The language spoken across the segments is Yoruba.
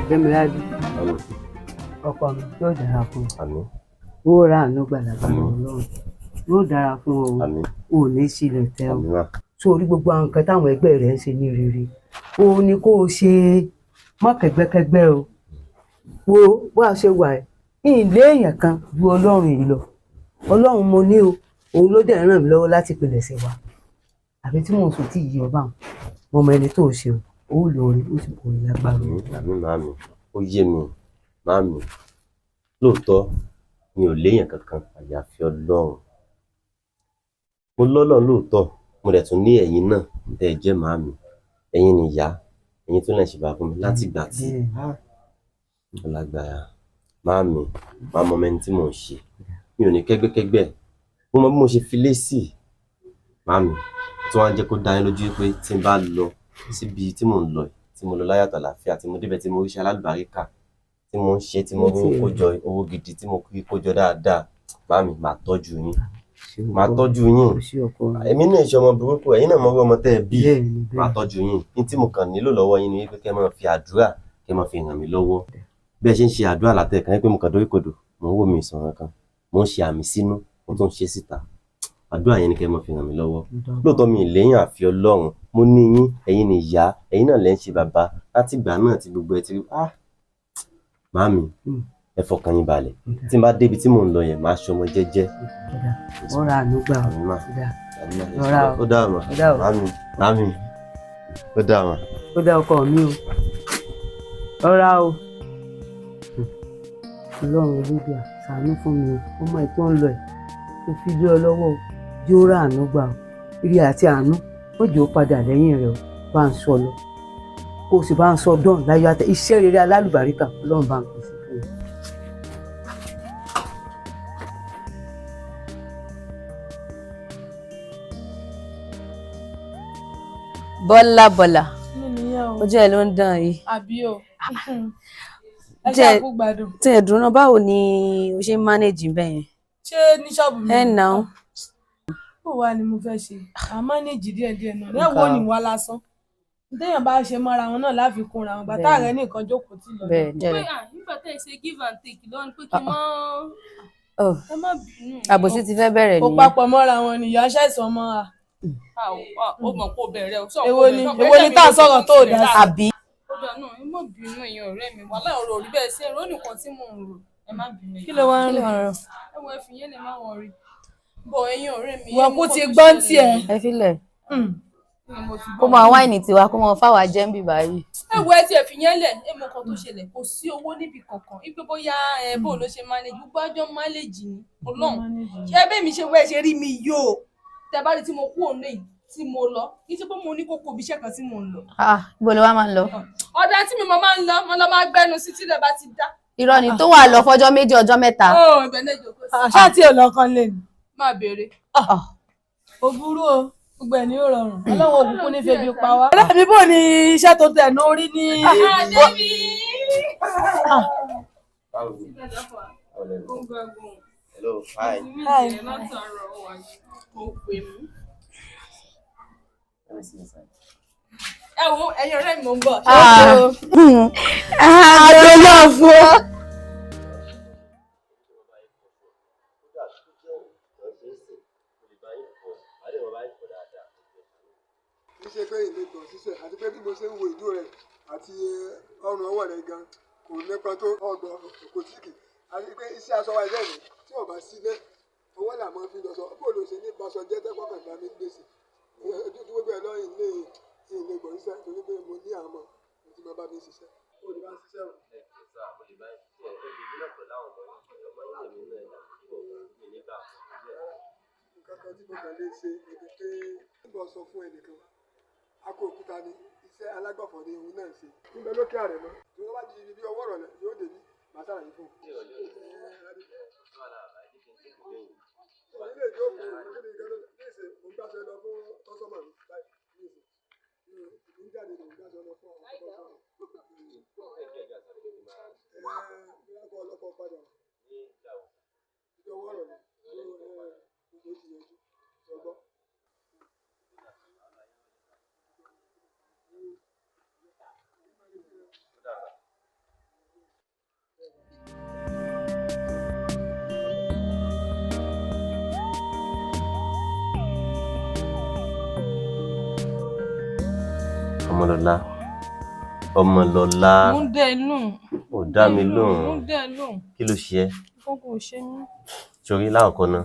Gbẹmíládé, ọkọ mi, yóò dára fún ọ. Ó rà àánú gbàdàgbà Ọlọ́run, yóò dára fún ọ. O ò ní sílẹ̀ tẹ́ o. Sórí gbogbo àwọn nǹkan táwọn ẹgbẹ́ rẹ̀ ń ṣe ní rere, o ní kó o ṣe má kẹ́gbẹ́kẹ́gbẹ́ o. Wo bó a ṣe wà ẹ́, ilé èèyàn kan ju Ọlọ́run yìí lọ. Ọlọ́run mo ní o, òun ló dẹ̀ ràn mí lọ́wọ́ láti pilẹ̀ṣẹ̀ wa. Àbí tí mò ń sùn tí yìí ọba àwọn mo mọ ẹni tó ṣe o, ó lóore, ó sì kò ní lágbára. Àmín màámi, ó yé mi màámi. Lóòótọ́ mi ò léèyàn kankan àyàfi Ọlọ́run. Mo lọ́lọ́run lóòótọ́, mo dẹ̀ tún ní ẹ̀yin náà tẹ́ ẹ jẹ́ màámi. Ẹ̀yin ni ìyá, ẹ̀yin tó lè ṣe bàbá fún mi láti ìgbà tí ó lágbára. Màámi, màá mọ ẹni tí mò ń ṣe. Mi ò ní kẹ́gbẹ́kẹ́gbẹ́. Mo mọ bí mo ṣe fi lé sí. Màámi, tí wọ́n á jẹ́ kó dá yín lójú pé tí n bá lọ síbi tí mò ń lọ, tí mo lọ láyàtọ̀ àlàáfíà, tí mo débẹ̀ tí mo ríṣẹ́ alálùbáríkà, tí mo ń ṣe, tí mo ń kójọ owó gidi, tí mo rí kójọ dáadáa, màámi, màá tọ́jú yín. Màá tọ́jú yín. Èmi náà ṣe ọmọ burúkú, ẹ̀yin náà mọ irú ọmọ tẹ́ ẹ bí. Màá tọ́jú yín. Ní tí mo kàn nílò lọ́wọ́ yín ni wípé kẹ́ ẹ máa fi àdúrà, kẹ́ ẹ máa fi ràn mí lọ́wọ́. Bí ẹ ṣe ń ṣe àdúrà látẹ̀ẹ̀kan, pé mo kàn dórí kodò, mò ń wò mí ìsọ̀rọ̀ kan, mò ń ṣe àmì sínú, mo tún ń ṣe síta. Àdúrà yẹn ni kẹ́ ẹ máa fi ràn mí lọ́wọ́. Lóòótọ́ mi ì léèyàn àfi Ọlọ́run. Mo ní yín, ẹ̀yin ni ìyá, ẹ̀yin náà lẹ́ ń ṣe bàbá. Láti ìgbà náà tí gbogbo ẹ ti rí, ah! Màámi, ẹ fọkàn yín balẹ̀. Tí n bá débi tí mò ń lọ yẹn, màá ṣọmọ jẹ́jẹ́. Ó ra àánú gbà ọ́. Rọra o. Ó dáa mà. Màámi, màámi, ó dáa mà. Ó dá ọkọ mi o. Rọra o. Ọlọ́run Olódùà, ṣàánú fún mi o. Ọmọ ẹ̀ tó ń lọ ẹ̀, ó fi lé ọ lọ́wọ́ o. Yóò rà àánú gbà o. Ire àti àánú, ó jẹ́ ó padà lẹ́yìn rẹ̀ o. Bá ń sọ lọ. Kó o sì bá ń sọ dán láyọ̀ àtẹ. Iṣẹ́ rere alálùbáríkà, Ọlọ́run bá ń pèsè fún mi. Bọ́lá Bọ́lá, ojú ẹ ló ń dán yìí. Àbí o. Ẹ ṣe àkó gbádùn. Tí ẹ dùn náà, báwo ni o ṣe ń manage bẹ́ẹ̀ yẹn? Ṣé ní ṣọ́ọ̀bù mi? Ẹ nà ó. Ó wà ní mo fẹ́ ṣe. À ń manage díẹ̀ díẹ̀ náà. Lẹ́wọ̀n ò ní wá lásán. Téèyàn bá ṣe mọ́ra wọn náà láfikún ra wọn. Bàtà rẹ̀ nìkan jókòó tì lọ. Bẹ́ẹ̀ ni. Nígbà tẹ́ ẹ ṣe give and take lọ́nà pé kí n mọ́. Ẹ má bínú. Àbòsí ti fẹ́ bẹ̀rẹ̀ Kò nìyẹn. papọ̀ mọ́ra wọn ni ìyá ṣàìsàn mọ́ a. Ó mọ̀ kó bẹ̀rẹ̀ o. Èwo ni èwo ni tá a sọ̀rọ̀ tó dá sí. Àbí. Ó dà náà, ẹ má bínú ẹ̀yin ọ̀rẹ́ mi. Wàhálà ọ̀rọ̀ ò rí bẹ́ẹ̀ sí ẹ̀rọ nìkan tí mò ń rò. Ẹ má bínú. Kí ló wá ń rò? Ẹ wo ẹ fi yẹn lè má wọrí. Bọ̀ ẹ̀yin ọ̀rẹ́ mi. Ìwọ kú ti gbọ́n tiẹ̀. Ẹ filẹ̀. Kó máa wáìnì tiwa, kó máa fáwa jẹ́ ń bì báyìí. Ẹ wo ẹ tiẹ̀ fi yẹn lẹ̀, ẹ mọ nǹkan tó ṣẹlẹ̀, kò sí owó níbi kankan. Ipe bóyá ẹ bó ló ṣe manage, gbogbo àjọ manage ni Ọlọ́run. Ṣé bẹ́ẹ̀ mi ṣe wẹ́ ṣe rí mi yóò? Tẹ bá rí tí mo kú òun lẹ́yìn tí mo lọ, kì í ṣe pé mo ní kókó ibi iṣẹ́ kan tí mò ń lọ. Ibo ló wá máa ń lọ? Ọ̀dà tí mi máa ń lọ, mo lọ máa gbẹ́nu sí tílẹ̀ bá ti dá. Irọ́ ni tó wà lọ fọjọ́ méjì ọjọ́ mẹ́ta. Ó ibẹ̀ náà jókòó sí. Àṣà tí ò lọ́kàn lè ní. Máa béèrè. Ó burú o, gbogbo ẹ̀ ní ó rọrùn. Ọlọ́run òkùnkùn ní febi pa wá. Ọ̀rẹ́ mi bò ní iṣẹ́ tó tẹ̀ ní orí ní. Hello, hi. Hi. Ẹ wo ẹ̀yin ọ̀rẹ́ mi mò ń bọ̀. Àjọ náà fún ọ. Kì í ṣe pé ìlé gbọ̀n ṣiṣẹ́ àti pé bí mo ṣe ń wo ìdú rẹ̀ àti ọrùn ọwọ́ rẹ̀ gan kò nípa tó ọgbọ̀n kò tíìkì àti pé iṣẹ́ aṣọ wa ilé mi tí ò bá sílé owó là máa fi lọ sọ bó ló ṣe ní baṣọ jẹ́ tẹ́kọ̀ kan gbà mí gbèsè ojú gbogbo ẹ̀ lọ́yìn ilé ilé gbọ̀n ṣiṣẹ́ torí pé mo ní àwọn ọmọ mo ti máa bá mi ṣiṣẹ́ ó lè bá ń ṣiṣẹ́ o. Nǹkan kan tí mo kàn lè ṣe ni pé níbo sọ fún ẹnìkan akó òkúta ni iṣẹ́ alágbọ̀fọ̀ ni òun náà ń ṣe. Níbẹ̀ lókè àrẹ̀ mọ́ tí wọ́n bá di ibi ọwọ́ rọ̀lẹ́ yóò dé bí màá ṣàlàyé fún un. Ilé ìjókòó ìkéde ìgbẹ́ ní ìsìn mo ń gbàṣẹ lọ fún kọ́sọ́mà mi báyìí ní ìsìn mi ń jáde mo ń gbàṣẹ lọ fún àwọn kọ́sọ́mà mi. Ẹ ẹ kọ́ ọlọ́kọ̀ padà ibi ọwọ́ rọ̀lẹ́ gbogbo ti yanjú sọgbọ́n. Ọmọlọ́lá, Ọmọlọ́lá. Mo ń dẹ́ ẹ lóhùn. Ò dá mi lóhùn. Mo ń dẹ́ ẹ lóhùn. Kí ló ṣe ẹ́? Kókó ò ṣe mí. Torí lákọ̀ọ́kọ́ náà,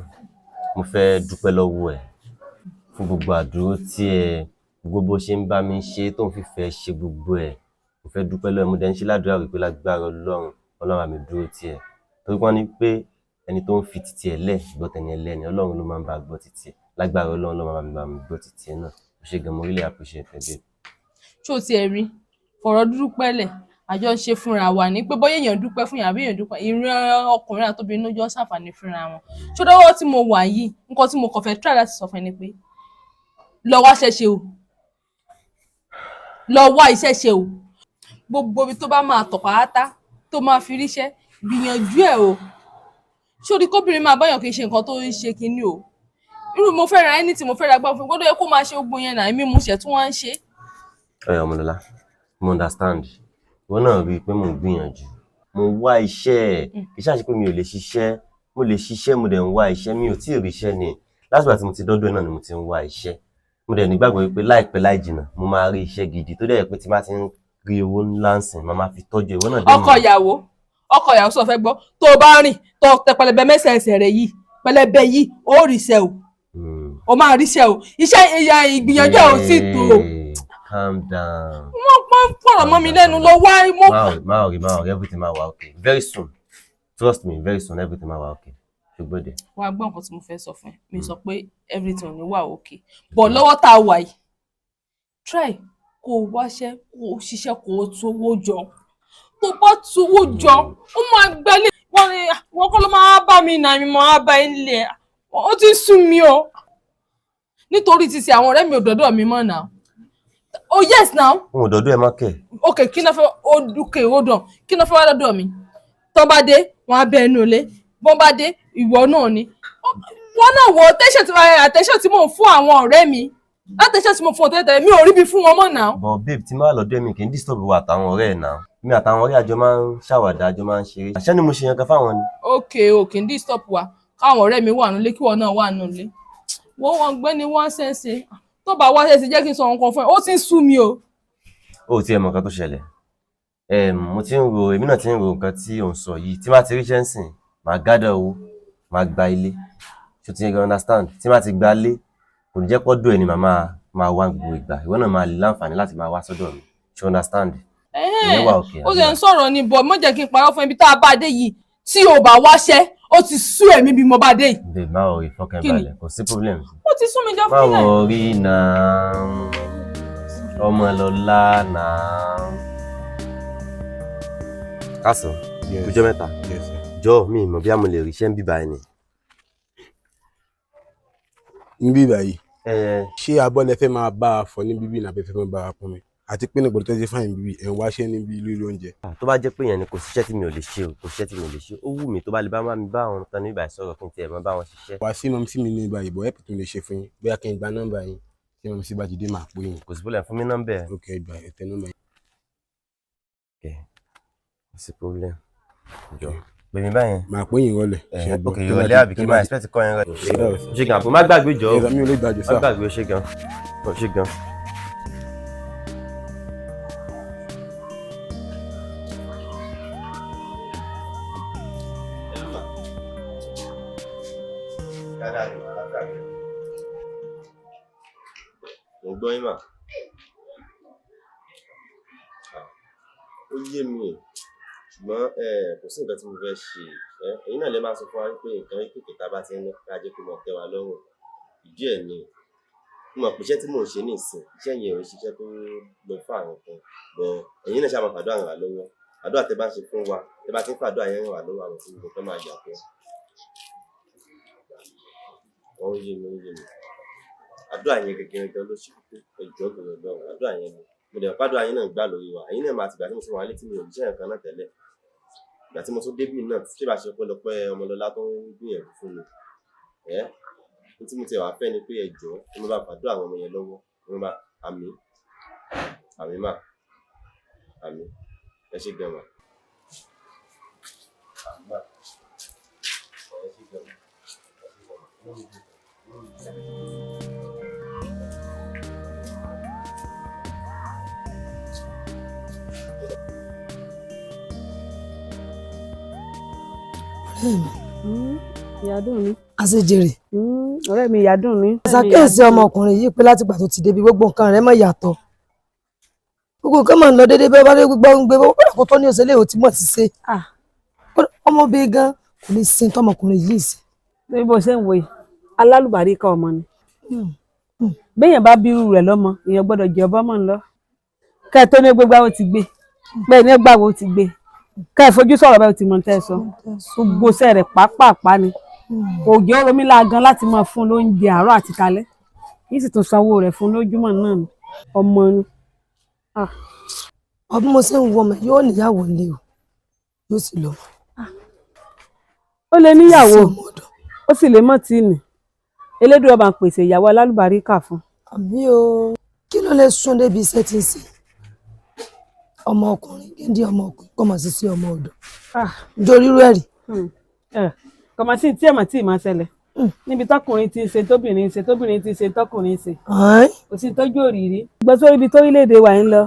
mo fẹ́ dúpẹ́ lọ́wọ́ ẹ̀ fún gbogbo àdúró tí ẹ, gbogbo bó ṣe ń bá mi ṣe tó ń fìfẹ́ ṣe gbogbo ẹ̀. Mo fẹ́ dúpẹ́ lọ́wọ́ ẹ, mo dẹ̀ ń ṣe ládùúrà wípé lágbára Ọlọ́run, Ọlọ́run á mi dúró tì ẹ́. Torí wọ́n ní pé ẹni tó ń fi titi ẹ̀ lẹ̀ gbọ́ tẹni ẹlẹ́ni, Ọlọ́run ló máa ń bá gbọ́ titi ẹ̀. Lágbára Ọlọ́run, Ọlọ́run máa bá mi gbọ́ titi ẹ̀ náà. Mo ṣe gan, mo really appreciate ẹ, babe. Ṣé o tiẹ̀ rí? Fọ̀rọ̀ dúpẹ́ lẹ̀, àjọ ń ṣe fúnra wa ní pé bóyá èèyàn dúpẹ́ fún yàn àbí èèyàn dúpẹ́, ìran ọkùnrin àtobìnrin ló jọ ń ṣàǹfààní fúnra wọn. Ṣé lọ́wọ́ tí mo wà yìí, nǹkan tí mo kàn fẹ́ try láti sọ fún ẹ ni pé lọ wá iṣẹ́ ṣe o, lọ wá iṣẹ́ ṣe o. Gbogbo ibi tó bá máa tọ̀ pátá tó máa fi ríṣẹ́, gbìyànjú ẹ̀ o. Ṣé o rí kóbìnrin máa báyàn kì í ṣe nǹkan tó ń ṣe kinní o? Irú mo fẹ́ ra ẹni tí mo fẹ́ ra gbá fún mi, gbọ́dọ̀ yẹ kó máa ṣe gbogbo yẹn náà, èmi mo ṣẹ̀ tún wá ń ṣe. Ẹ Ọmọlọ́lá, mo understand. Ìwọ náà rí i pé mò ń gbìyànjú. Mo ń wá iṣẹ́. Kì í ṣáà ṣe pé mi ò lè ṣiṣẹ́. Mo lè ṣiṣẹ́, mo dẹ̀ ń wá iṣẹ́. Mi ò tíì ríṣẹ́ ni. Látìgbà tí mo ti dọ́dọ̀ ẹ náà ni mo ti ń wá iṣẹ́. Mo dẹ̀ nígbàgbọ́ wípé láìpẹ́ láì jìnnà, mo máa rí iṣẹ́ gidi tó dẹ̀ jẹ́ pé tí bá ti ń rí owó ńlá ń sìn, màá máa fi tọ́jú ìwọ náà dé mọ̀. Ọkọ ìyàwó sọ fẹ́ gbọ́, tó o bá rìn, tó o tẹ pẹlẹbẹ mẹ́sẹ̀ẹsẹ̀ rẹ yìí, pẹlẹbẹ yìí, ó ríṣẹ́ o. O máa ríṣẹ́ o. Iṣẹ́ ìyá ìgbìyànjú ẹ̀ ò tí tó o. Calm down. Wọ́n pọ́n pọ̀rọ̀ mọ́ mi lẹ́nu lọ wá mọ́. Má worry, má worry, everything máa wà okay. Very soon. Trust me, very soon everything máa wà okay. Ṣùgbọ́n dẹ̀. Wàá gbọ́ nǹkan tí mo fẹ́ sọ fún ẹ. Mi sọ pé everything ò ní wà okay. But lọ́wọ́ tá a wà yìí, try kó o wáṣẹ́, kó o ṣiṣẹ́, kó o tówó jọ. Tó bá tówó jọ, ó máa gbẹ́lẹ̀. Wọ́n kọ́ ló máa bá mi nà mí, máa bá ẹ nílé ẹ̀. Ó ti sú mi o. Nítorí ti ṣe àwọn ọ̀rẹ́ mi ò dọ́dọ̀ mi mọ́ náà. Oh yes now. N ò dọ́dọ̀ ẹ má kẹ̀. Okay, kí náà fẹ́, okay, hold on. Kí náà fẹ́ wá lọ́dọ̀ mi? Tọ́ bá dé, wọ́n á bẹ ẹnu ilé. Bọ́n bá dé, ìwọ náà ni. Wọ́n náà wọ attention tí mò ń fún àwọn ọ̀rẹ́ mi. Attention tí mo fún ọ tẹ́lẹ̀ tẹ́lẹ̀, mi ò rí bí fún wọn mọ́ náà. But babe, tí máa lọ́dọ̀ mi kì í disturb wa àtàwọn ọ̀rẹ́ ẹ̀ náà. Mi àtàwọn ọ̀rẹ́ àjọ máa ń ṣàwàdà, àjọ máa ń ṣeré. Àṣé ni mo ṣe yan kan fáwọn ni. Okay, o kì í disturb wa. Káwọn ọ̀rẹ́ mi wà nílé, kí wọ́n náà wà nílé. Wọ́n wọ́n gbé ni wọ́n ṣẹ̀ṣẹ̀. Tó bá wá ṣẹ̀ṣẹ̀ jẹ́ kí n sọ nǹkan fún ẹ, ó ti ń sú mi o. Ó ti ẹ̀ mọ̀ nǹkan tó ṣẹlẹ̀. Mo ti ń ro, èmi náà ti ń ro nǹkan tí ò ń sọ yìí. Tí bá ti ríṣẹ́ ń sìn, màá gádà owó, màá gba ilé. Ṣé o ti ń understand? Tí bá ti gba ilé, kò ní jẹ́ pọ́dọ̀ ẹ ni màá máa wá gbogbo ìgbà. Ìwọ náà máa lè láǹfààní láti máa wá sọ́dọ̀ mi. Ṣé o understand? Ìyẹn wà okay. Ó ṣe ń sọ̀rọ̀ ni, bọ̀ mọ́ jẹ́ kí n parọ́ fún ibi tá a bá dé yìí. Tí o bá wáṣẹ́, ó ti sú ẹ̀mí bí mo bá dé yìí. Babe, má worry, fọkàn balẹ̀, kò sí problem. Ó ti sú mi jọ Má fún ilẹ̀. worry náà, Ọmọlọ́lá náà. Kásán, ọjọ́ mẹ́ta. Jọ̀ọ́ mi mọ̀ bí a mo lè ríṣẹ́ ń bíbá ẹni. Ní bíbá yìí, ṣé abọ́ lẹ fẹ́ máa bá a fọ ní bíbí nàbẹ́ fẹ́ máa bá a pọn mi? Àti pé nígbà tó ti fáyìn bíbí ẹ̀ ń wáṣẹ́ níbi lílo oúnjẹ. Tó bá jẹ́ pé yẹn ni kò síṣẹ́ tí mi ò lè ṣe o, kò síṣẹ́ tí mi ò lè ṣe. Ó wù mí tó bá lè bá mi bá àwọn tán níbà sọ̀rọ̀ kí n tiẹ̀ máa bá wọn ṣiṣẹ́. Wá sí mọ́mísí mi ní ibà ìbọ̀ ẹ̀pù tó lè ṣe fún yín, bóyá kí n gba nọ́mbà yín tí mọ́mísí bá ti dé máa pè yín. Kò sí problem, fún mi nọ́mbà ẹ̀. Ok, gba ẹ tẹ nọ́mbà yín. Ok, kò sí problem. Jọ pè mí báyẹn. Màá pè yín rọlẹ̀. Ok, ìrọ̀lẹ́ àbí kí n máa expect kọ́ yín rọlẹ̀. Ṣé gan, àpò má gbàgbé jọ. Mi ò lè gbàgbé Má sá. gbàgbé, ṣé gan. Ṣé gan. Mo gbọ́ yín mà. Ó yé mi, ṣùgbọ́n kò sí nǹkan tí mo fẹ́ ṣe. Ẹ̀yin náà lè máa sọ fún wa pé nǹkan kékeré tá a bá ti ń ní ká jẹ́ kó mọ̀ tẹ́ wa lọ́rùn. Ìdí ẹ̀ ni mo mọ̀ pé iṣẹ́ tí mò ń ṣe nísìn, iṣẹ́ yẹn ò ń ṣiṣẹ́ tó lọ fún àwọn kan. But ẹ̀yin náà ṣáà máa fàdúrà ràn wá lọ́wọ́. Àdúrà tẹ́ bá ń ṣe fún wa, tẹ́ bá ti ń fàdúrà yẹn ràn wá lọ́wọ́, àwọn tí gbogbo nǹkan máa yàtọ̀. Ó yé mi, ó yé mi. Àdúrà yẹn gẹ́gẹ́ gan ló ṣe kókó. Ẹ jọ̀ọ́ torí Ọlọ́run, àdúrà yẹn ni. Mo dẹ̀ mọ̀ pé àdúrà yín náà ń gbà lórí wa. Ẹ̀yin náà máa ti gbà tí mo ti wà létí mi ò ríṣẹ́ nǹkan náà tẹ́lẹ̀. Ìgbà tí mo tún débì náà, tí bá ṣe ọpẹ́lọpẹ́ Ọmọlọ́lá tó ń gbìyànjú fún mi. Ohun tí mo ti wà fẹ́ ni pé ẹ jọ̀ọ́, ẹ máa bá fàdúrà àwọn ọmọ yẹn lọ́wọ́. Ẹ máa bá àmín, àmín mà, àmín. Ẹ ṣé gan mà. Àmín mà. Ẹ ṣé gan mà. Ẹ ṣé gan mà. Ọ̀rẹ́ mi. Ìyádùn mi. Àṣejèrè. Ọ̀rẹ́ mi ìyádùn mi. Ṣàkíyèsí ọmọkùnrin yìí pé látìgbà tó ti débi gbogbo nǹkan rẹ̀ mọ̀ yàtọ̀. Gbogbo nǹkan máa ń lọ déédéé bẹ́ẹ̀ bá dé gbogbo ń gbé bó kó tó ní òṣèlè ò ti mọ̀ ti ṣe. Ọmọbìnrin gan kò lè sin tọmọkùnrin yìí sí. Bí bó ṣe ń wo yìí, alálùbáríkà ọmọ ni. Béèyàn bá bírú rẹ̀ lọ́mọ, èèyàn gbọ́dọ̀ jẹ́ ọbọ̀ mọ́ ń lọ. Kẹ́ ẹ tó ní gbégbá ó ti gbé, bẹ́ẹ̀ ní gbàgbó ó ti gbé. Kẹ́ ẹ fojú sọ̀rọ̀ bẹ́ẹ̀ ó ti mọ̀ tẹ́ ẹ sọ. Gbogbo iṣẹ́ rẹ̀ pàápàá ni. Kò jẹ́ ó romí láagan láti máa fún lóúnjẹ àárọ̀ àti talẹ́. Yìí sì tún sanwó rẹ̀ fún lójúmọ́ náà ni. Ọmọ ni. Ọdún mo ṣe ń wọ ọmọ yóò níyàwó nílé o, yóò sì lọ. Ó lè níyàwó, ó sì lè mọ̀ tí nì. Elédùà ọba ń pèsè ìyàwó alálùbáríkà fún. Àmì o, kí ló lè sún débi iṣẹ́ tí ń ṣe? Ọmọkùnrin géńdé ọmọkùnrin kọ́ mọ̀ sí sí ọmọ ọ̀dọ̀. Nítorí irú ẹ̀ rí. Kọ̀mọ̀ sí tí ẹ̀mọ̀ tí ì máa ṣẹlẹ̀. Níbi tọkùnrin ti ń ṣe tóbìnrin ń ṣe tóbìnrin ti ń ṣe tọkùnrin ń ṣe. Kò sí tọ́jú òrìrí. Gbọ́ sórí ibi tórílẹ̀-èdè wa ń lọ.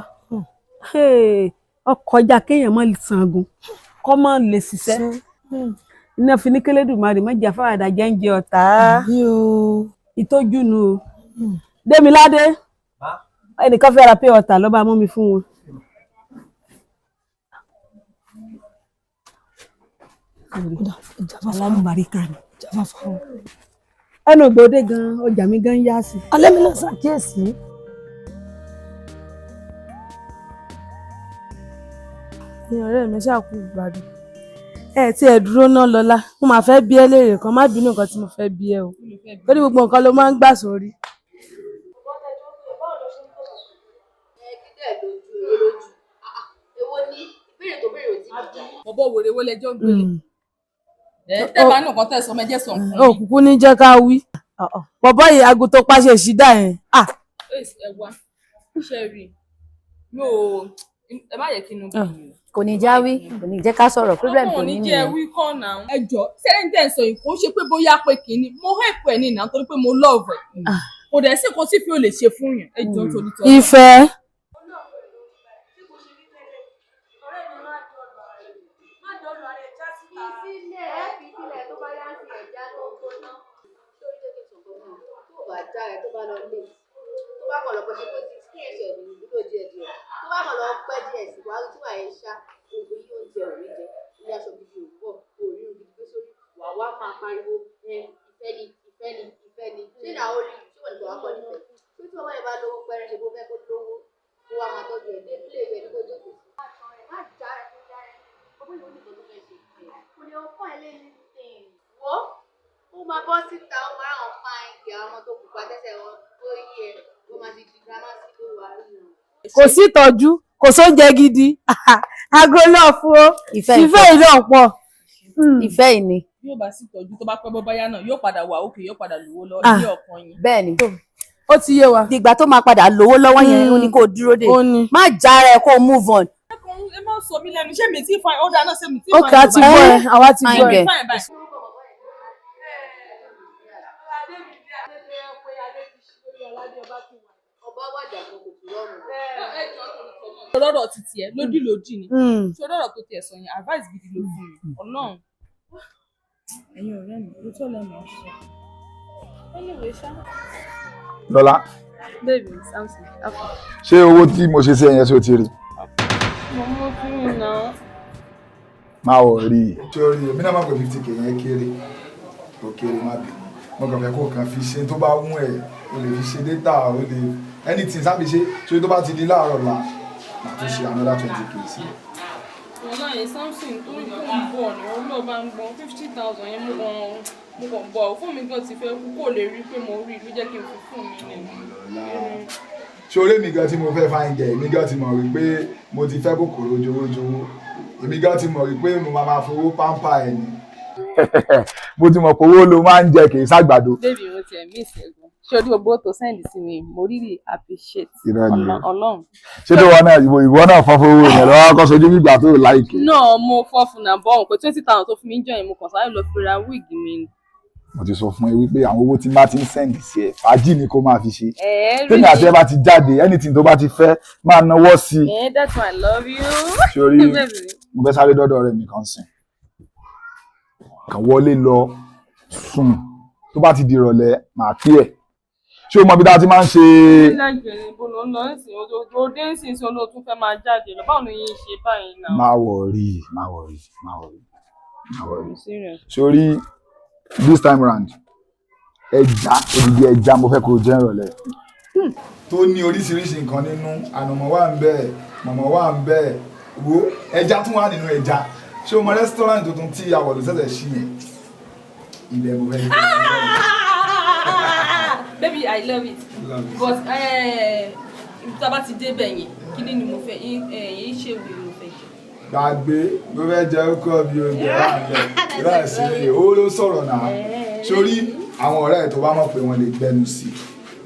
Ọkọjá kéèyàn má sangun kọ́ má lè ṣiṣẹ́. Iná fi ní kélédùmarè má jẹ́ afárádà jẹ́ ń jẹ ọ̀tá. Ìtọ́jú nu o. Démiládé, ẹnìkan fẹ́ ra pé ọ̀tá ló bá mú mi fún wọn. Alálùbáríkà ni. Ẹnu ògbódé gan ọjà mi gan yá sí. Alẹ́ mi náà ṣàkíyèsí. Ẹ̀yin ọ̀rẹ́ mi ṣáà kú gbádùn. Ẹ tí ẹ dúró náà lọ́la, mo máa fẹ́ bí ẹ léèrè kan, má bínú nǹkan tí mo fẹ́ bí ẹ o. Lórí gbogbo nǹkan ló máa ń gbà sórí. Bọ̀bọ̀ wèrè wo lẹjọ́ ń gbélé? Ẹ bá ní nǹkan tẹ̀ sọ, mẹ́jẹ̀ sọ nǹkan. Òkùnkùn ní jẹ́ ká wí. Bọ̀bọ̀ yìí aago tó pàṣẹ ṣídà yẹn. Ẹ wá, ṣe rí i, mi ò ẹ má yẹ kí inú bí mi o. Kò ní já wí, kò ní jẹ́ ká sọ̀rọ̀, problem Ọlọ́run tó ò ní ní jẹ́ nìyẹn. wí kọ́ náà. Ẹ jọ sẹ́yìn tẹ̀ ń sọ yìí kò ṣe pé bóyá pé kínní mo help ẹ̀ ní ìná torí pé mo love ẹ̀. Kò dẹ̀ sí nǹkan tí fi ò lè ṣe fún yàn. Ẹ jọ nítorí tọ́. Ìfẹ́. Kò sí ìtọ́jú, kò sóúnjẹ gidi, aago náà fún ó, ìfẹ́ yìí náà pọ̀. Ìfẹ́ yìí ni. Bí ó bá sì tọ́jú tó bá pẹ́ bọ́ báyá náà yóò padà wà òkè yóò padà lówó lọ ilé ọkàn yín. Bẹ́ẹ̀ni. Ó ti yé wa. Dìgbà tó máa padà lówó lọ́wọ́ yẹn ó ní kó dúró dè. Má jára ẹ kó move on. Ẹ má sọ mí lẹ́nu, ṣé mi ti fine? Ó dáná ṣé mi ti fine? Ó kà á ti gbọ́ ẹ, àwa ti gbọ́ ẹ. Fine báyìí. Ọlọ́rọ̀ ti tiẹ̀ lódì lódì ni. Ṣé ọlọ́rọ̀ tó tiẹ̀ sọ yẹn advice gidi ló fún mi? Ọlọ́run. Ẹ̀yin ọ̀rẹ́ mi, ó tó lẹ́nu ọ̀ṣọ́. Anyway, ṣá. Lọ́lá, Baby, Samson, Afa. ṣé owó tí mo ṣe sí ẹyẹn ṣé o ti rí? Mo mú fún mi náà. Má ò rí i. Ṣé o rí i? Èmi náà máa pè 50k yẹn kéré. Ó kéré má bínú. Mo kàn fẹ́ kó kàn fi ṣe tó bá wún ẹ̀, o lè fi ṣe data, o lè anything sábì ṣe. Ṣé tó bá ti di láàárọ̀ la, màá tún ṣe another 20k sí i. Wọ́n yẹn Samson tó ń kó ń bọ̀ ni òun náà bá ń gbọ́n 50,000 yẹn mo kàn bọ̀ fún mi gan ti fẹ́ kú kó lè rí pé mo rí i ló jẹ́ kí n fi fún mi ni. Ṣé orí mi gan tí mo fẹ́ fine girl, èmi gan ti mọ̀ wípé mo ti fẹ́ kòkòrò jowójowó, èmi gan ti mọ̀ wípé mo máa fowó pampa ẹ̀ ni. Mo ti mọ̀ pé owó ló máa ń jẹ kì í ṣàgbàdo. Baby, mo tiẹ̀ miss ẹ̀ gan. Ṣé o rí gbogbo tó send sí mi? Mo really appreciate. Irọ́ ni o. Ọlọ́run. Ṣé tó wọn náà ìwọ náà fọ́ fowó yẹn lọ́wọ́ kọ́ sojú nígbà tó láìkè. Náà mo fọ́ fún náà bọ́ òun pé 20,000 tó fún mi jọ yẹn mo kàn sáré lọ fi ra wig mi ni. Mo ti sọ fún ẹ wípé àwọn owó tí má ti ń send sí ẹ fàájì ni kó máa fi ṣe. Ẹ Tèmi àti ẹ bá ti jáde anything tó bá ti fẹ́ máa nawọ́ sí i. Eh, that's why I love you. Sórí mo fẹ́ sáré dọ́dọ̀ ọ̀rẹ́ mi kan sìn. Kàn wọlé lọ sùn, tó bá ti di ìrọ̀lẹ́ màá pí ẹ̀. Ṣé o mọ ibi tá a ti máa ń ṣe? Lẹ́gbẹ̀rẹ̀ ibo ló ń lọ nísìnyí, òde ń sìn sí olóòtú fẹ́ máa jáde lọ. Báwo ni yín ṣe báyìí náà? Má worry, má worry, má worry, má worry. Serious. Sórí this time round, ẹja, odidi ẹja mo fẹ́ kó o jẹ ìrọ̀lẹ́. Tó ní oríṣiríṣi nǹkan nínú, ànàmọ́ wà ń bẹ̀, mọ̀mọ́ wà ń bẹ̀, wo ẹja tún wà nínú ẹja. Ṣé o mọ restaurant tuntun tí àwọ̀lù ṣẹ̀ṣẹ̀ ṣí yẹn? Ibẹ̀ mo fẹ́ kó o jẹ. Baby, I love it. Love it. But tá a bá ti débẹ̀ yẹn, kíní ni mo fẹ́, yín ṣe wù ni mo fẹ́ jẹ. Gbàgbé ló fẹ́ jẹ ọkọ bí oúnjẹ láàrin láìsí ilé owó ló sọ̀rọ̀ náà. Sórí àwọn ọ̀rẹ́ ẹ̀ tó bá mọ̀ pé wọ́n lè gbẹnu sí i,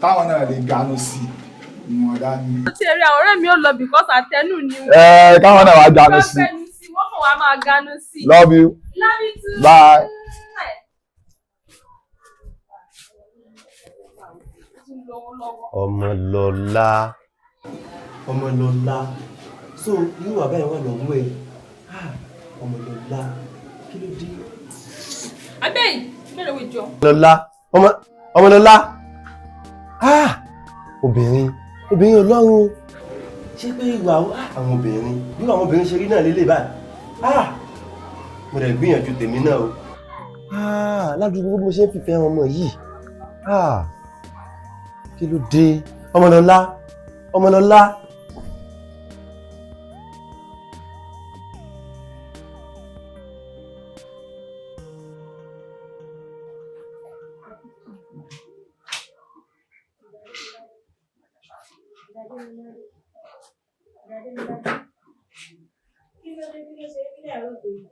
táwọn náà lè ganu sí i, ìwọ̀n dání. Ó ti rí àwọn ọ̀rẹ́ mi ó lọ because àtẹnu ni wọ́n. Ẹ káwọn náà wá ganu sí i. Gbẹnu sí i, wọ́n kàn wá máa ganu sí i. Love you. Love you too. Bye. Ọmọlọ́lá, Ọmọlọ́lá, so irú bàbá yẹn wà lọ́wọ́ ẹ̀. Ah, Ọmọlọ́lá, kí ló dé? Abẹ́yìn, bẹ̀rẹ̀ wí jọ. Ọmọlọ́lá, ọmọ Ọmọlọ́lá, ah, obìnrin, obìnrin Ọlọ́run o. Ṣé pé ìwà àwọn obìnrin, bí àwọn obìnrin ṣe rí náà lélẹ̀ báyìí? Ah, mo dẹ̀ gbìyànjú tèmi náà o. Ah, ládùúgbò bí mo ṣe ń fìfẹ́ ọmọ yìí. Ah, kí ló dé? Ọmọlọ́lá, Ọmọlọ́lá. Kí ló dé, kí ló ṣe é nílẹ̀ àárọ̀ tó yìí?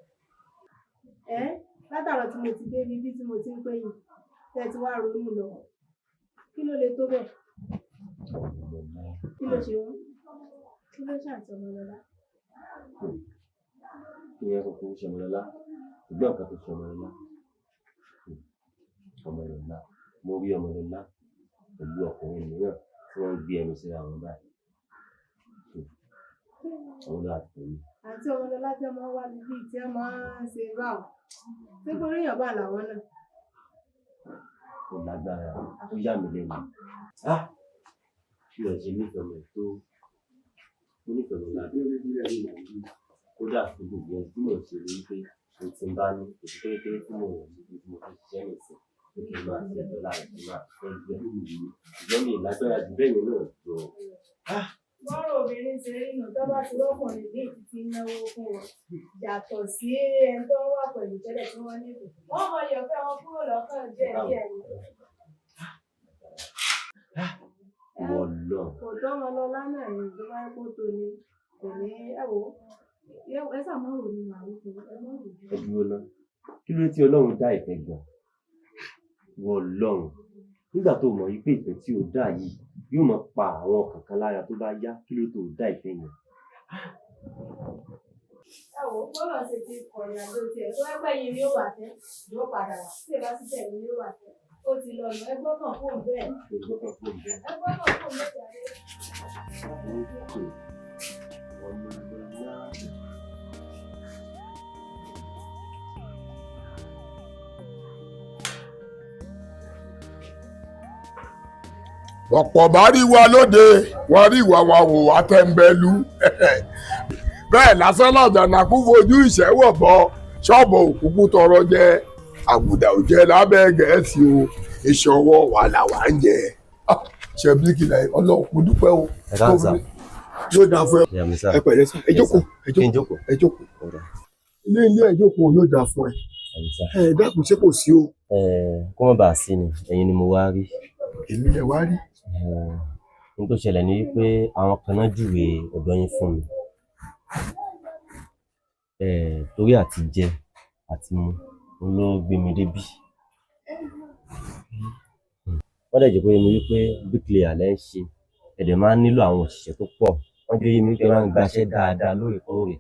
Ẹ́ látàrọ̀ tí mo ti dé ibi tí mo ti ń pè yín, tẹ́ ti wá ronú lọ. Kí ló le tó bẹ́ẹ̀? Kí ló ṣe wọ́n? Kí ló ṣàǹtí Ọmọlọ́lá? Ìyẹn kò kún ṣe Ọmọlọ́lá, ṣùgbọ́n nǹkan tó ṣe Ọmọlọ́lá. Ọmọlọ́lá, mo rí Ọmọlọ́lá pẹ̀lú ọkùnrin mìíràn tí wọ́n ń gbé ẹnu síra wọn báyìí. Àwọn ló àti tèmi. Àǹtí Ọmọlọ́lá tí ọmọ wá níbí tí wọ́n máa ń ṣe báwọn. Ṣé kò ríyàn bá làwọn náà? Ó lágbára, ó yà mí lẹ́nu. Ah! Bí o ṣe nífẹ̀ẹ́ ọmọ ẹ̀ tó, mo nífẹ̀ẹ́ Ọmọlọ́lá. Kódà gbogbo ìgbìyànjú tí mò ń ṣe ni wípé mo ti ń bá ní oṣù kékeré tí mò ń ṣe tí mo fi ṣiṣẹ́ nìsín pé kí n máa ṣe ẹ̀tọ́ láàrin kí n máa fẹ́ gbẹ. Ṣùgbọ́n mi ì lágbára jù bẹ́ẹ̀ yẹn náà lọ. Bọ́rọ̀ obìnrin ṣe rí nù tó bá ti rọ́kùnrin ní ìtìtì náwó fún wọn. Yàtọ̀ sí ẹni tó wà pẹ̀lú tẹ́lẹ̀ tí wọ́n nífẹ̀ẹ́. Wọ́n mọ ìyọ̀fẹ́ wọn kúrò lọ́kàn díẹ̀ díẹ̀ ni. Ìwọ lọ. Kò tọ́ wọn lọ lánàá ni tó bá kó tó ni kò ní ẹ wò ó. Ẹ ṣáà má rò ní màá wí fún ẹ má rò ní. Ẹ dúró ná. Kí ló dé tí Ọlọ́run dá ìfẹ́ gan? Ìwọ Ọlọ́run. Nígbà tó mọ̀ wípé ìfẹ́ tí o dá yìí yóò máa pa àwọn kankan lára tó bá yá, kí ló dé tó dá ìfẹ́ yẹn? Ẹ wò ó, bọ́lọ̀ ṣe ti kọ̀rìn àjò tiẹ̀ tó ẹgbẹ́ yìí ni ó wà tẹ́ yóò padà wá. Tí ìbá sí tẹ̀lé ni ó wà tẹ́. Ó ti lọ nù, ẹ gbọ́kàn fóun bẹ́ẹ̀. Ẹ gbọ́kàn fóun bẹ́ẹ̀. Ẹ gbọ́kàn fóun bẹ́ẹ̀ jàre. Ọmọlọ́lá. Ọ̀pọ̀ bá rí wa lóde, wọ́n rí wa wa wò wá tẹ́ńbẹ́lú. Bẹ́ẹ̀ lásán làjànàkú fojú ìṣẹ́wọ̀ bọ ṣọ́ọ̀bù òkúkú tọrọ jẹ, àgùdà ò jẹ lábẹ́ Gẹ̀ẹ́sì o, ìṣọwọ́ wà làwa ń jẹ. Ṣe bíríkìlà Ọlọ́run mo dúpẹ́ o. Ẹ káàsán sà. Yóò dáa fún ẹ. Ẹ Ẹ pẹ̀lẹ́ sà, ẹ jókòó, ẹ jókòó, ẹ jókòó. Ilé ilé ẹ jókòó yóò dáa fún ẹ. Ẹ dákun, ṣé kò sí o? Kó má bàa sí ni, ẹ̀yin ni mo wá rí. Èmi lẹ wá rí. Ohun tó ṣẹlẹ̀ ni wípé àwọn kan náà júwe ọ̀dọ̀ yín fún mi. Torí àti jẹ àti mu òun ló gbé mi débí. Wọ́n dẹ̀ jẹ́ kó yé mi wípé bricklayer lẹ́ ń ṣe, ẹ dẹ̀ máa ń nílò àwọn òṣìṣẹ́ tó pọ̀. Wọ́n jẹ́ yé mi wípé ẹ máa ń gbaṣẹ́ dáadáa lóòrèkóòrè.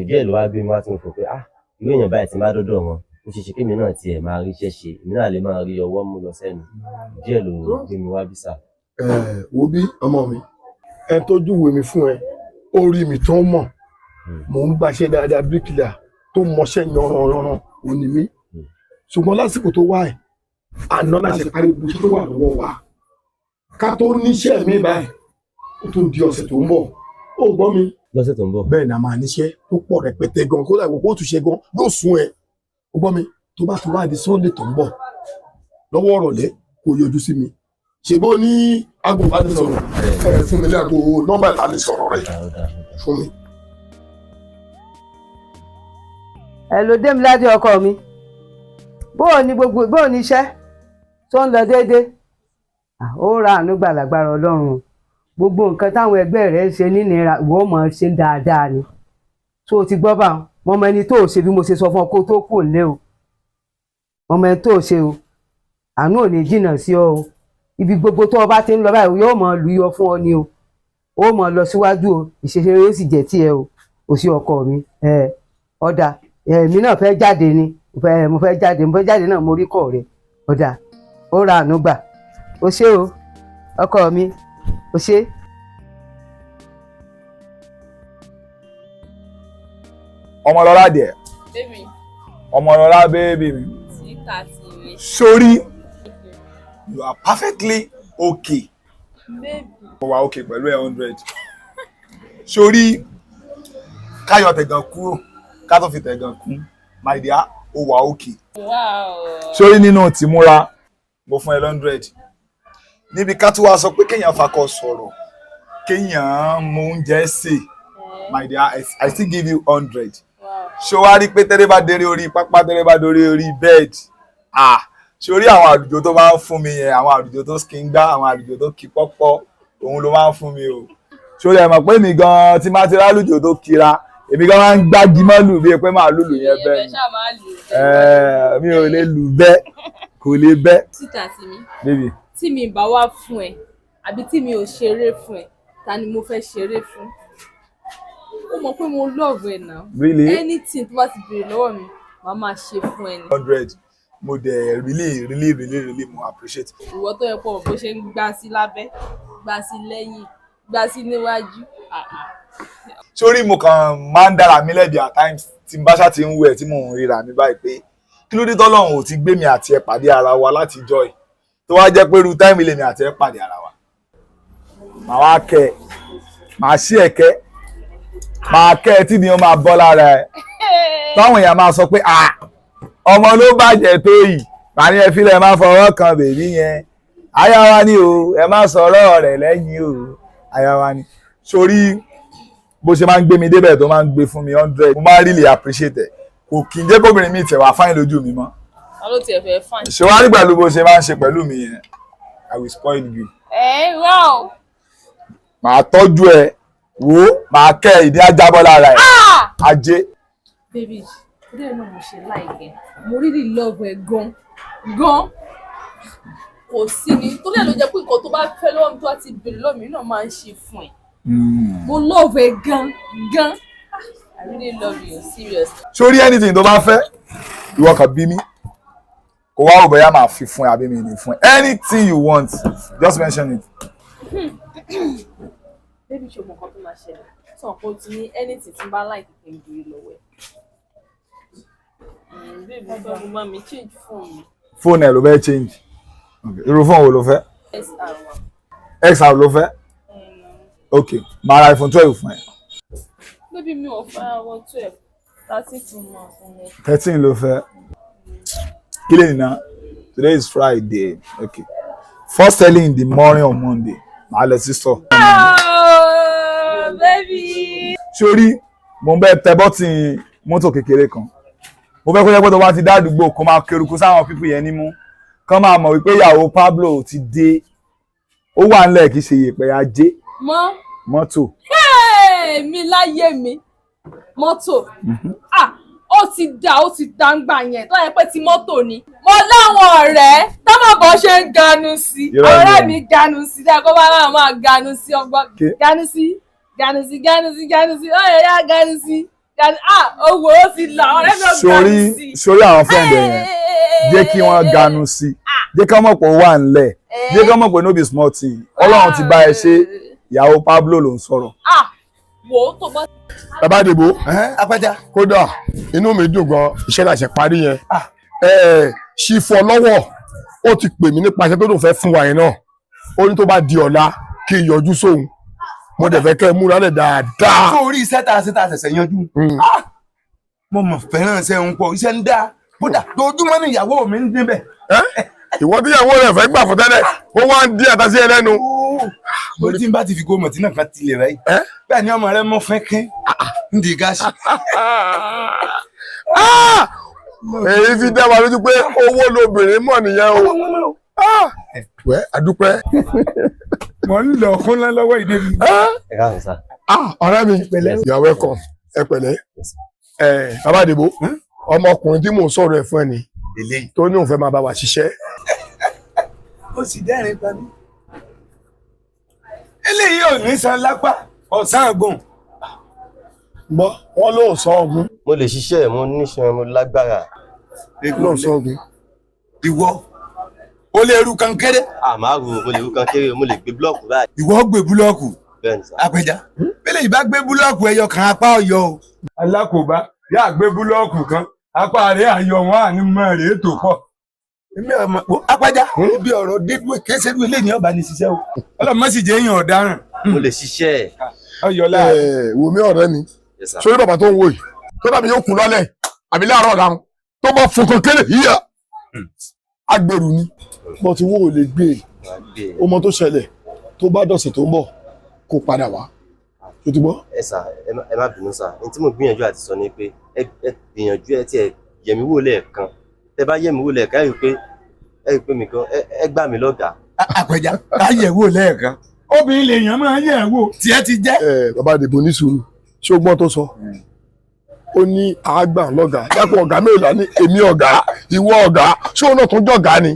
Ìdí ẹ̀ ló wá gbé mi wá tí mo fò pé ah, irú èèyàn báyìí tí n bá dọ́dọ̀ wọn, ó ṣeé ṣe kémi náà tiẹ̀ máa ríṣẹ́ ṣe, èmi náà lè máa rí ọwọ́ mú lọ sẹ́nu. Ìdí ẹ̀ ló gbé mi wá bí sà. Ẹ wo bí ọmọ mi, ẹ tó júwe mi fún ẹ, ó rí mi tó mọ̀, mò ń gbaṣẹ́ dáadáa, bíríkìlà tó mọṣẹ́ yanranyanran ò ní mí. Ṣùgbọ́n lásìkò tó wà ẹ̀, àná la ṣe parí gbogbo iṣẹ́ tó wà lọ́wọ́ wa. Ká tó níṣẹ́ mi báyìí, ó tún di ọ̀sẹ̀ tó ń bọ̀. Ó gbọ́ mi. Lọ́sẹ̀ tó ń bọ̀. Bẹ́ẹ̀ ni, a máa níṣẹ́ tó pọ̀ rẹpẹtẹ gan, kódà ìwọ kó tún ṣe gan yóò sún ẹ. Ó gbọ́ mi, tó bá ti wá di Sunday tó ń bọ̀ lọ́wọ́ ọ̀rọ̀lẹ́, kò yọjú sí mi. Ṣe bó ní aago ìbánisọ̀rọ̀ ẹ fún mi ní aago nọ́mbà ìbánisọ̀rọ̀ rẹ fún mi. Ẹ ló dé mi ládé, ọkọ mi. Bóò ní gbogbo, bóò ní iṣẹ́ tó ń lọ déédéé? Ó ra àánú gbà lágbára Ọlọ́run o. Gbogbo nǹkan táwọn ẹgbẹ́ rẹ̀ ń ṣe nínira, ìwọ mọ̀ ọ́n ṣe dáadáa ni. Tó o ti gbọ́ bá wọn, mo mọ ẹni tó o ṣe bí mo ṣe sọ fún ọ kó o tó kù lé o. Mo mọ ẹni tó o ṣe o. Àánú ò ní jìnnà sí ọ o. Ibi gbogbo tó o bá ti ń lọ báyìí, yóò mọ lùyọ fún ọ ni o. Ó mọ lọ síwájú o, ìṣeṣe yóò sì jẹ́ tiẹ̀ o. O sí ọkọ mi. Ẹ ọ̀dà, èmi náà fẹ́ jáde ni, mo fẹ́ jáde, mo fẹ́ jáde náà, mo rí kọ̀ rẹ̀. Ọ̀dà, ó ra àánú gbà. O ṣé o, ọkọ mi, o ṣé. Ọmọlọ́lá díẹ̀. Baby. Ọmọlọ́lá, baby mi. Síta ti mi. Sórí, you are perfectly okay. Baby. Mo wà okay pẹ̀lú ẹ̀ 100. Sórí, káyọ̀ tẹ̀gàn kúrò, ká tó fi tẹ̀gàn kún, my dear, ó wà okay. Wow. Sórí, nínú tìmúra, mo fún ẹ 100. Níbi ká tó wá sọ pé kéèyàn fakọ sọ̀rọ̀, kéèyàn mọ oúnjẹ sè, my dear, I still give you 100. Ṣé wàá rí pé tẹ́lẹ̀ bá déré orí pápá, tẹ́lẹ̀ bá dórí orí bed, ah, sórí àwọn àlùjọ tó máa ń fún mi yẹn, àwọn àlùjọ tó skin gbá, àwọn àlùjọ tó kí pọ́pọ́, òun ló máa ń fún mi o. Sórí, ẹ mọ̀ pé mi gan tí máa ti rálùjọ tó kira, èmi gan máa ń gbági mọ́lù bíi pé màá lùlù yẹn bẹ́ẹ̀ ni. Mi ò lè lù bẹ́ẹ̀, kò lè bẹ́ẹ̀. Síta ti mi. Baby. Tí mi bá wá fún ẹ, àbí tí mi ò ṣeré fún ẹ, ta ni mo fẹ́ ṣeré fún? Ó mọ̀ pé mo love ẹ now. Really? Anything tó bá ti béèrè lọ́wọ́ mi, màá máa ṣe fún ẹ ni. 100, mo dẹ̀ really really really really mo appreciate. Ìwọ tó yẹ pọ̀ bó ṣe ń gbá sí lábẹ́, gbá sí lẹ́yìn, gbá sí níwájú. Ah, ah. Sórí, mo kàn máa ń dára mi lẹ́bi at times tí n bá ṣáà ti ń wẹ̀, tí mò ń ríra mi báyìí pé kí ló dé tọ́lọ́run ò ti gbé mi àti ẹ pàdé ara wa láti jọ́ ẹ̀, tó wá jẹ́ pé irú time lèmi àti ẹ pàdé ara wa. Màá wá kẹ́ ẹ, màá ṣí ẹ̀kẹ́, màá kẹ́ ẹ tí ni ó máa bọ́ lára ẹ, táwọn èèyàn máa sọ pé, "Ah, ọmọ ló bàjẹ́ tó yìí." Màá ní, "Ẹ fílẹ̀, ẹ má fọwọ́ kan baby yẹn, aya wa ni o, ẹ má sọ̀rọ̀ rẹ̀ lẹ́yìn o, aya wa ni." Sórí bó ṣe máa ń gbé mi débẹ̀, tó máa ń gbé fún mi 100, mo máa ń really appreciate ẹ̀. Kò kì í jẹ́ kóbìnrin mi tẹ̀ wá fáyín lójú mi mọ́. Ta ló tiẹ̀ fẹ́ fine? Ṣé wàá rí pẹ̀lú bó ṣe máa ń ṣe pẹ̀lú mi yẹn, I will spoil you. Ẹ wow. Màá tọ́jú ẹ, wò ó, màá kẹ́ ẹ, ìdí ajábọ́ lára ẹ. Ajé. Baby, torí ẹ náà mo ṣe like ẹ. Mo really love ẹ gan. Gan. Kò sí ni. Torí ẹ ló jẹ́ pé nǹkan tó bá fẹ́ lọ́wọ́ mi, tó bá ti béèrè lọ́wọ́ mi náà, máa ń ṣe fún ẹ. Mo love ẹ gan gan. I really love you, seriously. Sórí, anything tó bá fẹ́, ìwọ kàn bí mi, kò wá òbẹ̀yà, máa fi fún ẹ àbí mi ní fún ẹ. Anything you want, just mention it. Baby, ṣe mọ nǹkan tó máa ṣẹlẹ̀? Sọ pé o ti ní anything tí n bá like kí n béèrè lọ́wọ́ ẹ̀. Baby, mo fẹ́ mo máa mi change phone mi. Fóònù ẹ ló fẹ́ change? Okay. Irú fóònù wo ló fẹ́? XR wa. XR ló fẹ́? Ok, màá ra iPhone 12 fún ẹ. Baby, mi ò fẹ́ àwọn 12, 13 tún máa fún mi. 13 ló fẹ́? Kí lè nìna? Today is Friday. Okay, first early in the morning on Monday, màá lọ sí store. Oh, baby. Sórí, mo ń bẹ tẹ button mọ́tò kékeré kan. Mo fẹ́ kó jẹ́ pé tó bá ti dá àdúgbò, kó máa keruku sáwọn people yẹn nímú, kán máa mọ̀ wípé ìyàwó Pablo ti dé, ó wà ńlẹ̀, kì í ṣe yèpẹ̀ ajé. Mọ́. Mọ́tò. Hey, mi láyé mi. Mọ́tò. Ah, ó ti dà, ó ti dá ń gbà yẹn tó yẹ pé ti mọ́tò ni. Mo láwọn ọ̀rẹ́ táwọn bọ̀ ṣe ń ganu sí. Irọ́ ni. Ọ̀rẹ́ mi ganu sí dáa, kó bá láwọn máa ganu sí ọgbọ́n. Ganu sí, ganu sí, ganu sí, ganu sí, ó yẹ yá ganu sí. Ganu, ah, owó ó ti là, ọ̀rẹ́ mi ò ganu Sórí, sí. sórí, àwọn friend ẹ̀ yẹn, jẹ́ kí wọ́n ganu sí, jẹ́ kí wọ́n mọ̀ pé ó wà ńlẹ̀, jẹ́ kí wọ́n mọ̀ pé no be small thing. Ọlọ́run ti bá ẹ ṣe, ìyàwó Pablo ló ń sọ̀rọ̀. Ah, wò ó tó bá. Bàbá Àdìbò. Apẹja. Kódà inú mi dùn gan, iṣẹ́ láṣẹ parí yẹn. Ṣìfọ̀ lọ́wọ́ ó ti pè mí nípa iṣẹ́ tó lóun fẹ́ fún wa yẹn náà. Ó ní tó bá di ọ̀la kí n yọjú sóhun. Mo dẹ̀ fẹ́ kẹ́ ẹ múra lẹ̀ dáadáa. Tó orí iṣẹ́ tá a ṣe tá a ṣẹ̀ṣẹ̀ yanjú. Mo mọ̀ fẹ́ràn iṣẹ́ ń pọ̀, iṣẹ́ ń dá, kódà dojúmọ́ ni ìyàwó mi ń dín bẹ̀. Ìwọ tíyàwó rẹ̀ fẹ́ gbà fún tẹ́lẹ̀, ó wá ń dín ata sí ẹ lẹ́nu. Mo tí n bá ti fi gómọ̀ tí náà kan tilẹ̀ rẹ̀ bẹ́ẹ̀ ni ọmọ rẹ mọ́ fẹ́ kẹ́ ń di gáàsì. Èyí fi dá wa lójú pé owó lobìnrin mọ̀ nìyẹn o. Wẹ́ àdúpẹ́. Mo ń lọ kúnlá lọ́wọ́ ìdè mi. Ẹ káàsán sá. Ọ̀rẹ́ mi, you are welcome. Ẹ pẹ̀lẹ́. Bàbá Àdìbò, ọmọkùnrin tí mò ń sọ̀rọ̀ ẹ̀ fún ẹ ni tó ní òun fẹ́ máa bá wa ṣiṣẹ́. Ó sì dẹ́rìn pa mí. Eléyìí ò ní san lápá ọ̀sán àgùn. Gbọ́, wọ́n lóò sọ ọ̀gùn. Mo lè ṣiṣẹ́, mo níṣan, mo lágbára. Lóò sọ ọ̀gùn. Ìwọ o lè ru kankéré. Àmọ́ àrùn mo lè ru kankéré, mo lè gbé búlọ́ọ̀kù báyìí. Ìwọ gbé búlọ́ọ̀kù. Bẹ́ẹ̀ni sá. Apẹja bẹ́lẹ̀ ìbá gbé búlọ́ọ̀kù ẹyọ kan apá ọ̀yọ́ o. Alákòóbá yáa gbé búlọ́ọ̀kù kan apá rẹ̀ àyọ̀ wọn àní mọ́ rèé tó pọ̀. Èmi ọmọ apẹja ibi ọ̀rọ̀ dédú kéṣe bí eléyìí ọba ní ṣiṣẹ́ o. Ọlọ́mọ sì jẹ́ èèyàn ọ̀daràn. Mo lè ṣiṣẹ́. Ọyọ láàrin. Wò mí ọ̀rẹ́ mi, sórí bàbá tó ń wò yìí tó dàbí yóò kú lọ́lẹ̀ àbí láàárọ̀ ọ̀la tó bá fún kankéré yíyà agbèrú ni bọ́ tí wọ́n ò lè gbé e o mọ tó ṣẹlẹ̀ tó bá dọ̀sẹ̀ tó ń bọ̀ kó padà wá tó ti gbọ́. Ẹ sà, ẹ má bínú sà, ní tí mo gbìyànjú àti sọ ni pé ẹ gbìyànjú ẹ tí ẹ yẹ̀mí wò lẹ́ẹ̀kan, tẹ bá yẹ̀mí wò lẹ́ẹ̀kan ẹ rí i pé mi kan ẹ gbà mí lọ́gàá. Àpẹja ká yẹ̀ wò lẹ́ẹ̀kan, obìnrin lèèyàn máa yẹ̀ wò tiẹ̀ ti jẹ́. Ẹ bàbá Àdìbò ní sùúrù, ṣé o gbọ́n tó sọ? Ó ní àágbà lọ́gàá, dákun ọ̀gá mélòó ní èmi ọ̀gá, ìwọ ọ̀gá, ṣé òun náà tún jọ̀gá ni?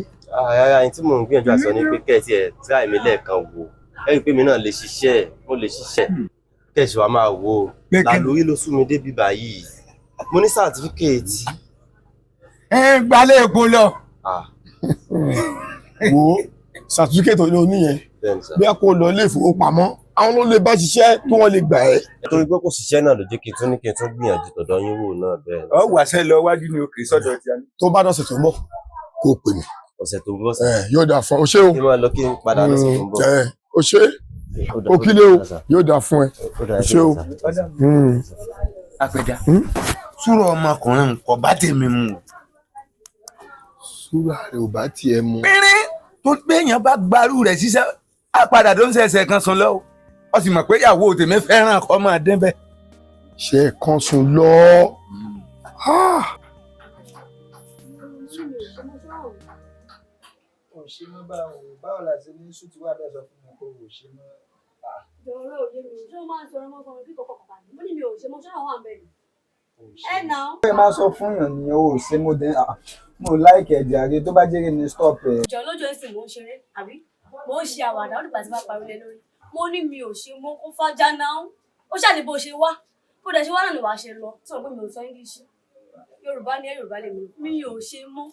Rárá, ní tí mò ń gbìyànjú àti sọ ni pé kẹ́ ẹ tiẹ̀ tíráì mi lẹ́ẹ̀kan wò, ẹ rí i pé mi náà lè ṣiṣẹ́, mo lè ṣiṣẹ́. Kẹ̀sì wa máa wò ó làlórí ló sún mi débi báyìí, mo ní sáàtífíkèètì. Ẹ gbalẹ̀ epo lọ. Wo sàtífíkèètì ò ní yẹn bí a kò lọ ilé ìfowópamọ́ àwọn ló lè bá ṣiṣẹ́ tí wọ́n lè gbà ẹ́. Torí pé kò ṣiṣẹ́ náà ló jẹ́ kí n tún ní kí n tún gbìyànjú tọ̀dọ̀ yín wò náà bẹ́ẹ̀. Ọ wàṣẹ lọ wájú ni òkè sọ́dọ̀ ti àná. Tó bá dọ̀sẹ̀ tó ń bọ̀ kó o pè mí. Ọ̀sẹ̀ tó ń bọ̀ sí. Yóò dáa fún ọ, o ṣé o. Kí n máa lọ kí n padà lọ́sẹ̀ tó ń bọ̀. O ṣé o, kílé o, yóò dáa fún ẹ, o ṣé o. Apẹja, súrọ̀ ọmọkùnrin kò bá tèmi mu o. Súrà rẹ̀ ò bá tiẹ̀ mu. Pínrín tó gbéyàn bá gbarú rẹ̀ ṣiṣẹ́ á padà tó ń ṣẹ̀ṣẹ̀ kan sùn lọ́wọ́, ó sì mọ̀ pé ìyàwó tèmi fẹ́ràn kọ́ máa dín bẹ́ẹ̀. Ṣe é kan sùn lọ. Báwo la ṣe ní sùtì wà bẹ́ẹ̀ sọ fún mi pé ò ṣe mọ́. Jọ̀rọ̀ òye mi, ṣé o máa ń sọ̀rọ̀ ọmọkùnrin bí kọ̀ọ̀kan kọ̀ọ̀kan ni? Mo ní mi ò ṣe mọ́, ṣọ́ra wà bẹ́ẹ̀ ni. Ẹ nà ó. Ó máa sọ fún yàn nìyẹn, o ò ṣe mo dé mo láìkẹ̀ jàre tó bá jẹ́rìí ni stop ẹ̀. Jọ̀ lójó ìsìn mò ń ṣeré àbí mò ń ṣe àwàdà ó dìgbà tí bá parí lé lórí. Mo ní mi ò ṣe mọ́ kó fájá náà. Ó ṣàní bó ṣe wá. Bó dẹ̀ ṣe wá náà ni wàá ṣe lọ. Tí wọ́n pé mi ò sọ English. Yorùbá ni ẹ, Yorùbá lèmi. Mi ò ṣe mọ́.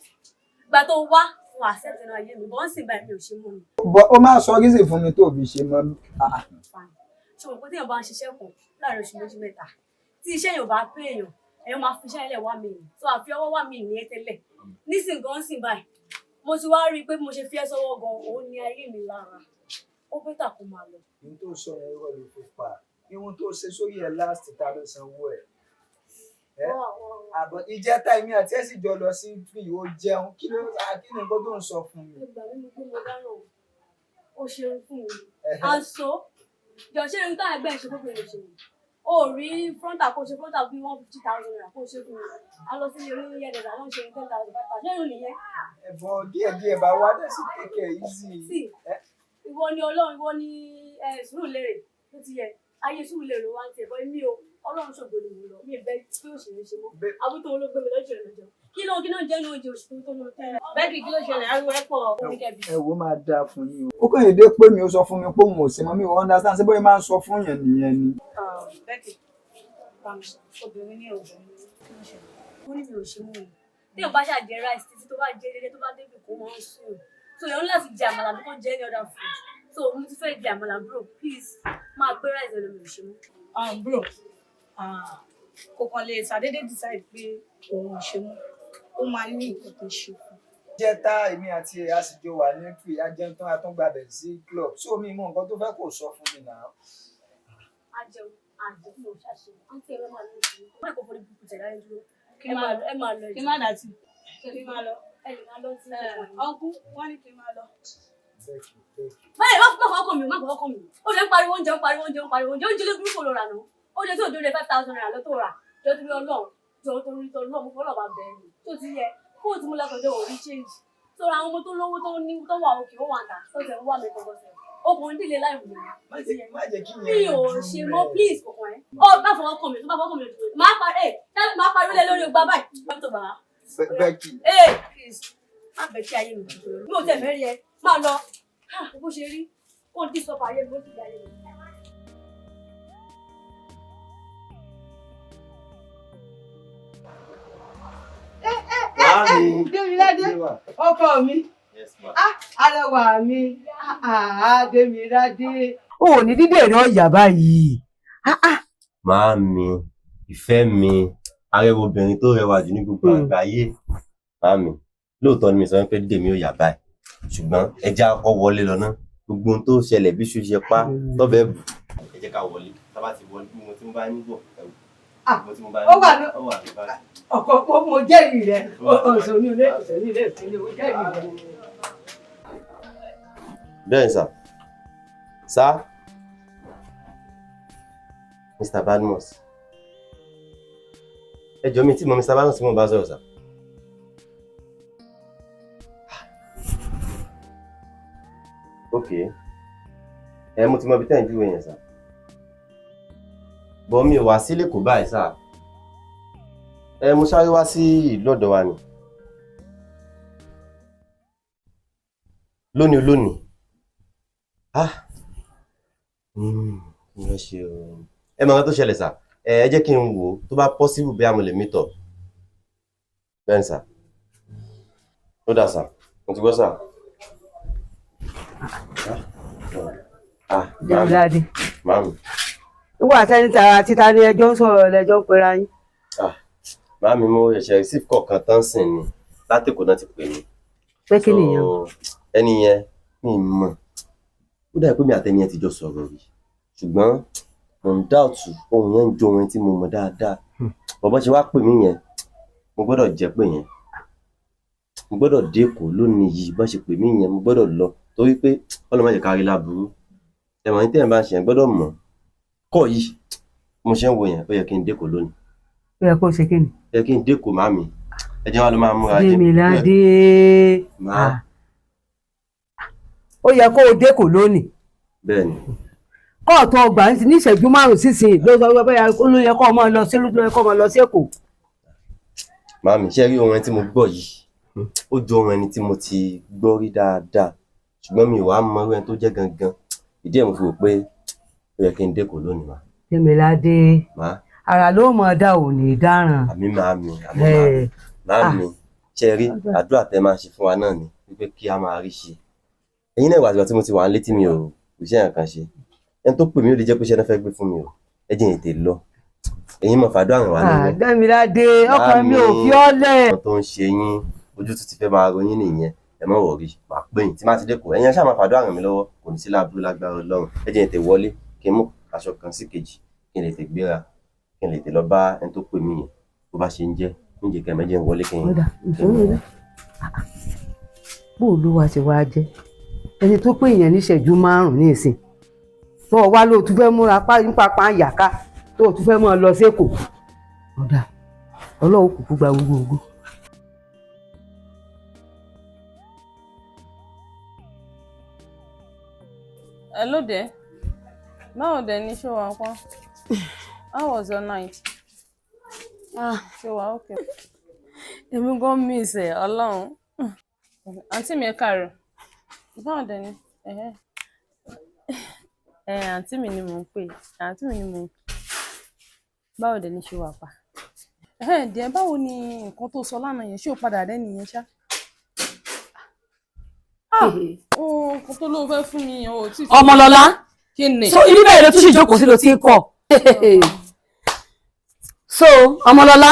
Ìgbà tó wá fún accept náà ayé mi, bọ́ ń sìn báyìí mi ò ṣe mọ́ ni. Bọ́ ó máa sọ reason fún mi tó fi ṣe mọ́. Ṣé o mọ̀ pé téèyàn bá ń ṣiṣẹ́ kan láàárín oṣù méjì mẹ́ta tí iṣẹ́ yẹn ò bá pé èèyàn, èèyàn máa fi iṣẹ́ ilẹ̀ wá mi nì. So àfi ọwọ́ wá mi nì ẹ́ tẹ́lẹ̀. Nísìn gan sìn báyìí, mo ti wá rí i pé bí mo ṣe fi ẹ́ sọ́wọ́ gan, òun ni ayé mi lára. Ó bẹ́tà kó máa lọ. Ohun tó sọ yẹn irọ́ ló fi pa. Ihun tó ṣe sórí ẹ̀ last ta ló sanwó ẹ̀. Àbọ̀ ìjẹta èmi àti ẹ̀ sì jọ lọ sí free ó jẹun kí ló kí ni nǹkan tó ń sọ fún mi. Ìgbà mi pé mo dáràn o, ó ṣeun fún mi. Àṣọ jọ ṣé irun táwọn ẹgbẹ́ ìṣe fún mi lè ṣe mi. O rí frontal kó ṣe frontal bíi 150,000 naira kó ṣe fún mi. A lọ sí ilé oní yẹ̀dẹ̀dà wọ́n ṣe 10,000 5,000 ṣé irun nìyẹn? Ẹ̀bọ̀ díẹ̀díẹ̀ bá wá dẹ̀ sí take it easy. Sí, ìwọ ni Ọlọ́run, ìwọ ni sùúrù lérè tó ti yẹ. Ayé sùúrù lérè ló wá ń tẹ̀ bọ́ èmi o. Ọlọ́run ṣògo ni mo lọ, mi bẹ pé òṣèré ṣe mọ́. Àbútó ló gbé mi lọ́jọ́ ìrìnàjò. Kí ló jẹ́ ní oúnjẹ oṣù tó lọ tẹ́lẹ̀? Bẹ́ẹ̀ni kí ló ṣẹlẹ̀? Ariwo ẹ̀ pọ̀ oníkẹ́bi. Ẹ wo máa dáa fún yín o. Ó kàn yé dé pé mi ò sọ fún mi pé òun ò ṣe mọ́, mi ò understand ṣé bóyá máa ń sọ fún yẹn nìyẹn ni. Bẹ́ẹ̀ni, obìnrin ní obìnrin ní kí ló ṣẹlẹ̀? Mo ní mi ò ṣe mọ́ ni. Tí o bá ṣàjẹ rice títí tó bá jẹ dédé tó bá débi kó máa ń sùn. So èèyàn ní láti jẹ àmàlà bí kò jẹ any other food. So mo ti fẹ́ jẹ àmàlà bro, please máa gbé rice lọ mi ò ṣe mọ́. Bro, kò kàn lè ṣàdédé decide pé òun ò ṣe mọ́. Ó Ó máa ní nǹkan tó ṣe fún. Jẹ́ta èmi àti ẹ̀ a sì jọ wà ní free ajẹ́ntán atúngbàbẹ̀ sí club. So mi mọ nǹkan tó fẹ́ kó sọ fún mi náà. Ajẹun àjẹun ò ṣàṣe. Àǹtí ẹ máa lọ sí. Má kò forí burúkú tẹ̀lé ayé dúró. Ẹ máa lọ, ẹ máa lọ. Kí má dàtí. Kí má lọ. Ẹ lè máa lọ sí. Ọ̀nkú, wọ́n ní kí n máa lọ. Báyìí má fọwọ́ kàn mí, má fọwọ́ kàn mí. Ó lè ń pariwo oúnjẹ, ń pariwo oúnjẹ, ń pariwo oúnjẹ. Oúnjẹ lé burúkú ló rà nù. Oúnjẹ tí ò dúró 5,000 naira ló tó rà. Jọ torí Ọlọ́run, jọ torí Ọlọ́run, mo fọlọ́ bá bẹ̀rẹ̀ ni. Tó ti yẹ, fóònù tí mo lọ sọ̀jọ́ ò rí change. Tó ra àwọn ọmọ tó lówó tó ní tó wà òkè ó wà ń tà tó tẹ̀ ń wà mí gbọ̀ngàn sẹ̀. Okùnrin dìde láì wù mí. Má jẹ́ kí Mi ò ṣe mọ́, please kò kàn ẹ́. Ó má fọwọ́ kàn mí, tó bá fọwọ́ kàn mí lójú. Máa pariwo lé lórí ọgbà báyìí. Bá mi tó bàbá. Becky. Ee, please, má bẹ̀ kí ayé mi. Mi ò tẹ̀ fẹ́ rí ẹ. Má lọ. Bó ṣe rí, ó ń dín sọ́pọ̀ ayé mi, ó sì di ayé mi. Démiládé, ọkọ mi, arẹwà mi, Démiládé. O ò ní dídè rẹ ọ̀yà báyìí. Màámi, ìfẹ́ mi, arẹwà obìnrin tó rẹwà jù ní gbogbo àgbáyé. Màámi, lóòótọ́ ni mi sọ pé dídè mi ò yà báyìí, ṣùgbọ́n ẹ jẹ́ á kọ́kọ́ wọlé lọ ná. Gbogbo ohun tó ṣẹlẹ̀ bí iṣu ṣe pa tọ́bẹ̀ bù. Ẹ jẹ́ ká wọlé, tá bá ti wọlé, gbogbo tí mo bá ń bọ̀, ẹ wò. Gbogbo tí mo bá ń Ó wà bọ̀, ní ó wà ní báyìí. Ọkọ mo jẹ́rìí rẹ, òṣòní ilé, òṣòní ilé, òṣòní ilé, mo jẹ́rìí rẹ. Bẹ́ẹ̀ sà, sá, Mr. Badmus. Ẹ jọ̀ọ́ mi tí mo Mr. Badmus tí mo bá sọ̀rọ̀ sà. Ok. Ẹ mo ti mọ ibi tẹ́ ẹ̀ ń júwe yẹn sà. Bọ̀ mi ò wá sílé kò báyìí sà. Ẹ mo sáré wá sí ìlú ọ̀dọ̀ wa ni. Lónìí lónìí. Ah! Mo fẹ́ ṣe o. Ẹ mọ nǹkan tó ṣẹlẹ̀ sà. Ẹ jẹ́ kí n wò ó tó bá possible bí mo lè meet up. Bẹ́ẹ̀ ni sà. Ó dà sà. Mo ti gbọ́ sà. Ah, Démiládé. Màámi. Ìwọ àtẹni tara títa ní ẹjọ́ ń sọ̀rọ̀ lẹ́jọ́ ń pera yín. Ah, màámi mo ṣẹ̀ṣẹ̀ receive call kan tán sìn ni látẹ̀kọ̀ náà ti pè mí. Pé kí nìyẹn? So, ẹni yẹn mi mọ̀. Ó dàbí pé mi àtẹni yẹn ti jọ sọ̀rọ̀ rí. Ṣùgbọ́n mo ń doubt ohun yẹn ń jó ohun tí mo mọ̀ dáadáa. Bọ̀bọ́ ṣe wá pè mí yẹn, mo gbọ́dọ̀ jẹ́ pé yẹn. Mo gbọ́dọ̀ dé Èkó lónìí yìí bọ́n ṣe pè mí yẹn, mo gbọ́dọ̀ lọ torí pé Ọlọ́run má jẹ́ ká rí láburú. Ẹ̀wọ̀n ní tẹ́yàn bá ń ṣe yẹn gbọ́dọ̀ mọ̀. Kọ́ yìí, mo ṣe ń wo yẹn, ó yẹ kí n dé Èkó lónìí. Ó yẹ kó ṣe kí ni? Ó yẹ kí n dé Èkó màámi. Ẹ jẹ́ wá lọ máa múra jẹ. Démiládé. Màá. Ó yẹ kó o dé Èkó lónìí. Bẹ́ẹ̀ni. Kóòtù ọgbà ní ìṣẹ́jú márùn-ún sísìn ló sọ pé bóyá ó ló yẹ kó o máa lọ sí ló yẹ kó o máa lọ sí Èkó. Màámi, ṣé rí ohun ẹni tí mo gbọ́ yìí? Ó jọ ohun ẹni tí mo ti gbọ́ rí dáadáa. Ṣùgbọ́n mi ò wá mọ irú ẹni tó jẹ́ gangan. Ìdí ẹ̀ mo fi wò pé ó yẹ kí n dé Èkó lónìí mà. Démiládé. Màá. Ara ló mọ̀ dá ò ní dáràn. Àmín màámi, àmín màámi. Màámi, ṣé rí àdúrà tẹ máa ṣe fún wa náà ni wípé kí a máa rí ṣe. Ẹ̀yin náà ìwà àtìgbà tí mo ti wà ń létí mi ò kò ṣe nǹkan ṣe. Ẹni tó pè mí ó lè jẹ́ pé iṣẹ́ náà fẹ́ gbé fún mi o. Ẹ jẹ́ n tètè lọ. Ẹ̀yin mọ̀ fàdúrà ràn wá lọ́wọ́. Démiládé, ọkàn mi ò fi ọ́ lẹ̀. Ohun tó ń ṣe yín, ojú tó ti fẹ́ máa ro yín nìyẹn. Ẹ má wọ̀rí, màá pè yín. Tí má ti dé Èkó, ẹ̀yin ṣáà máa fàdúrà ràn mí lọ́wọ́. Kò ní sí láburú lágbára Ọlọ́run. Ẹ jẹ́ n tètè wọlé kí n mú aṣọ kan sí kejì kí n lè tètè gbéra kí n lè tètè lọ bá ẹni tó pè mí yẹn. Bó bá ṣe ń jẹ́, ń jẹ́ kẹ́ ẹ jẹ́ n wọlé kí n. Ọ̀dà, ìṣòro rẹ̀. Bó o ló wá ṣe wá jẹ́? Ẹni tó pè yẹn níṣẹ́jú márùn-ún ní ìsìn. Tó o wá ló tún fẹ́ múra pápá yàká tó o tún fẹ́ máa lọ sékòó. Ọ̀dà, Ọlọ́run kúkú gba gbogbo ògo. Hello there. Báwo dẹ̀ ni ṣé wàá pa? How was your night? Ṣé wàá okay? Èmi gan miss ẹ̀ Ọlọ́run. Àǹtí mi ẹ káàárọ̀. Báwo dẹ̀ ni? Àǹtí mi ni mò ń pè. Àǹtí mi ni mò ń pè. Báwo dẹ̀ ni ṣé wàá pa? Díẹ̀ báwo ni nǹkan tó sọ lánàá yẹn? Ṣé o padà rẹ́ nìyẹn ṣá? Nǹkan tó lóun fẹ́ fún mi yẹn o tí. Ọmọlọ́lá. Kí ni? So ibi bẹ́ẹ̀ ló tún ṣì jókòó sí ló ti ń kọ̀. So Ọmọlọ́lá,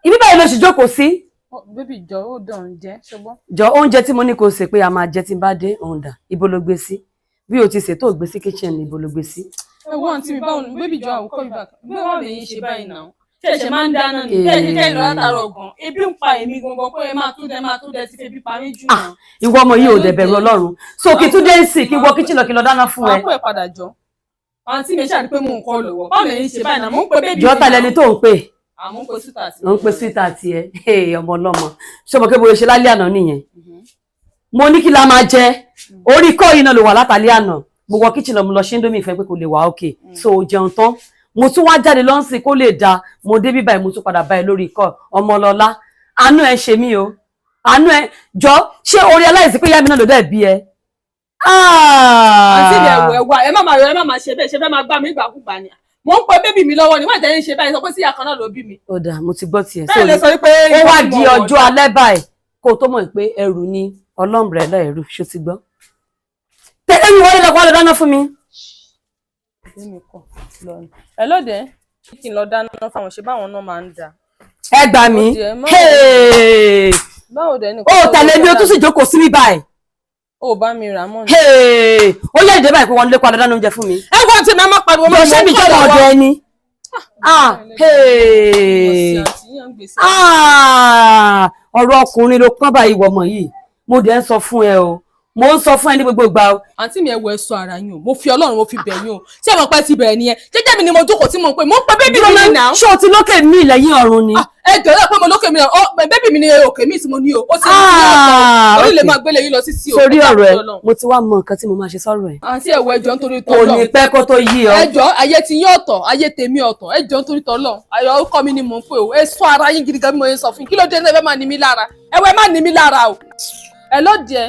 ibi bẹ́ẹ̀ ló ṣì jókòó sí Baby jọ, ó dàn jẹ́ ṣùgbọ́n. Jọ, oúnjẹ tí mo ní kó sè pé a máa jẹ tí n bá dé, òun dà? Ibo ló gbé sí? Bí o ti ṣètò ògbé sí kitchen, ibo ló gbé sí? Ẹ wọ́n àǹtí mi, báwo ni? Baby jọ, I will call you back. Bí wọ́n lè yín ṣe báyìí náà, ṣẹ̀ṣẹ̀ máa ń dáná ni tẹ́ ẹ ṣe jẹ́ ìlú látàárọ̀ gan, ebi ń pa èmi gangan pé ẹ máa tún dẹ, máa tún dẹ ti febi pa mí jù náà. Ìwọ ọmọ yìí ò dẹ̀ bẹ̀rù Ọlọ́run. So kí tún dé ń sìn, kí wọ kitchen lọ, kí lọ dáná fún ẹ? Máa pẹ́ padà jọ. Àǹtí mi ṣáà ní pé mò ń kọ́ lọ́wọ́. Báwo lè yín ṣe báyìí náà? Mò ń pe baby Jọ, mi ta náà. lẹni tó ń pè? Àmọ́ ń pe sweetheart àti. Ò ń pe sweetheart tiẹ̀? Ọmọ ọlọ́mọ, ṣé o mọ̀ pé bóyá ṣe lálẹ́ àná nìyẹn? Mo ní kí la máa jẹ, orí kọ́ yìí náà ló wà látàlẹ́ àná. Mo wọ kitchen lọ, mo lọ ṣe indomie fẹ́ pé kò lè wà òkè. So o jẹun tán, mo tún wá jáde lọ́nsìn kó lè da. Mo dé bíbá ẹ̀, mo tún padà bá ẹ lórí ikọ̀. Ọmọlọ́lá, àánú ẹ ṣe mí o, àánú ẹ. Jọ, ṣé orí aláìsí pé ìyá mi náà ló dẹ̀ bí ẹ? Àǹtí mi, ẹ̀wọ̀ ẹ̀wà, ẹ má máa yọ, ẹ má máa ṣe bẹ́ẹ̀, ṣe fẹ́ máa gbá mi ìgbàkúgbà ni. Mò ń pe baby mi lọ́wọ́ ni wọ́n ìtẹ́yìn ṣe báyìí, sọ pé síyà kan náà ló bí mi. Ó dáa, mo ti gbọ́ tiẹ̀. Bẹ́ẹ̀ lè sọ wípé ó wá nǹkan tí di mo wọ̀ ọjọ́ alẹ́ báyìí kó o tó mọ̀ pé ẹrù ni ọlọ́mbrẹ́là ẹrù. Ṣó ti gbọ́? Tẹ̀lé mi wọlé lọ, kó wá lọ dáná fún mi. Ẹ lóde kí n lọ dáná fáwọn, ṣe báwọn náà máa ń dà. Ẹ gbà mí. Ó tiẹ̀ mọ́. Hey! Báwo dẹ̀ ni? Ó tẹ̀lé mi, ó tún sì jókòó sí mi báyìí. Ó bá mi rà mọ́ ni. Hey! Ó yẹ ìdè báyìí pé wọ́n lé kó wá lọ dáná oúnjẹ fún mi. Ẹ wọ́n ti máa má pariwo Jọ, ṣé mi jọmọ ọ̀dọ̀ ẹni? Ah, hey! Ah, ọ̀rọ̀ ọkùnrin ló pọ́n báyìí wọ̀mọ̀ yìí. Mo dẹ̀ ń sọ fún ẹ o, mo ń sọ fún ẹ ní gbogbo ìgbà o. Àǹtí mi, ẹ wọ, ẹ sọ ara yín o. Mo fi Ọlọ́run, mo fi bẹ̀ yín o. Ṣé ẹ mọ̀ pé ti bẹ̀rẹ̀ nìyẹn? Jẹ́jẹ́ mi ni mo jókòó tí mo ń pè, mo ń pe baby mi ní náà. Ṣé o ti lókè mi lẹ́yìn ọ̀run ni? Ẹ jọ̀ọ́, pé mo lókè mi ọ, baby mi ni òkè mi tí mo ní o. Ó ti ní Ah, ọ̀tọ̀ orí lè okay. máa gbélé yín lọ sí sí o. Sórí Ẹ ọ̀rọ̀ ẹ, dákun. mo ti wá mọ nǹkan tí mo máa ṣe sọ́rọ̀ ẹ. Àǹtí, ẹ wọ, ẹ jọ̀ọ́ nítorí Kò tọ́lọ́. ní pẹ́ kó tó yí ọ. Ẹ jọ̀ọ́, ayé ti yín ọ̀tọ̀, ayé tèmi ọ̀tọ̀. Ẹ jọ̀ọ́ nítorí tọ́lọ́, ayọ̀ ọkọ mi ni mò ń pè o. Ẹ sọ ara yín gidi gan bí mo ṣe sọ fún yín. Kí ló dé ẹ fẹ́ máa ní mi lára? Ẹ wọ, ẹ má ní mi lára o. Ẹ lóde ẹ,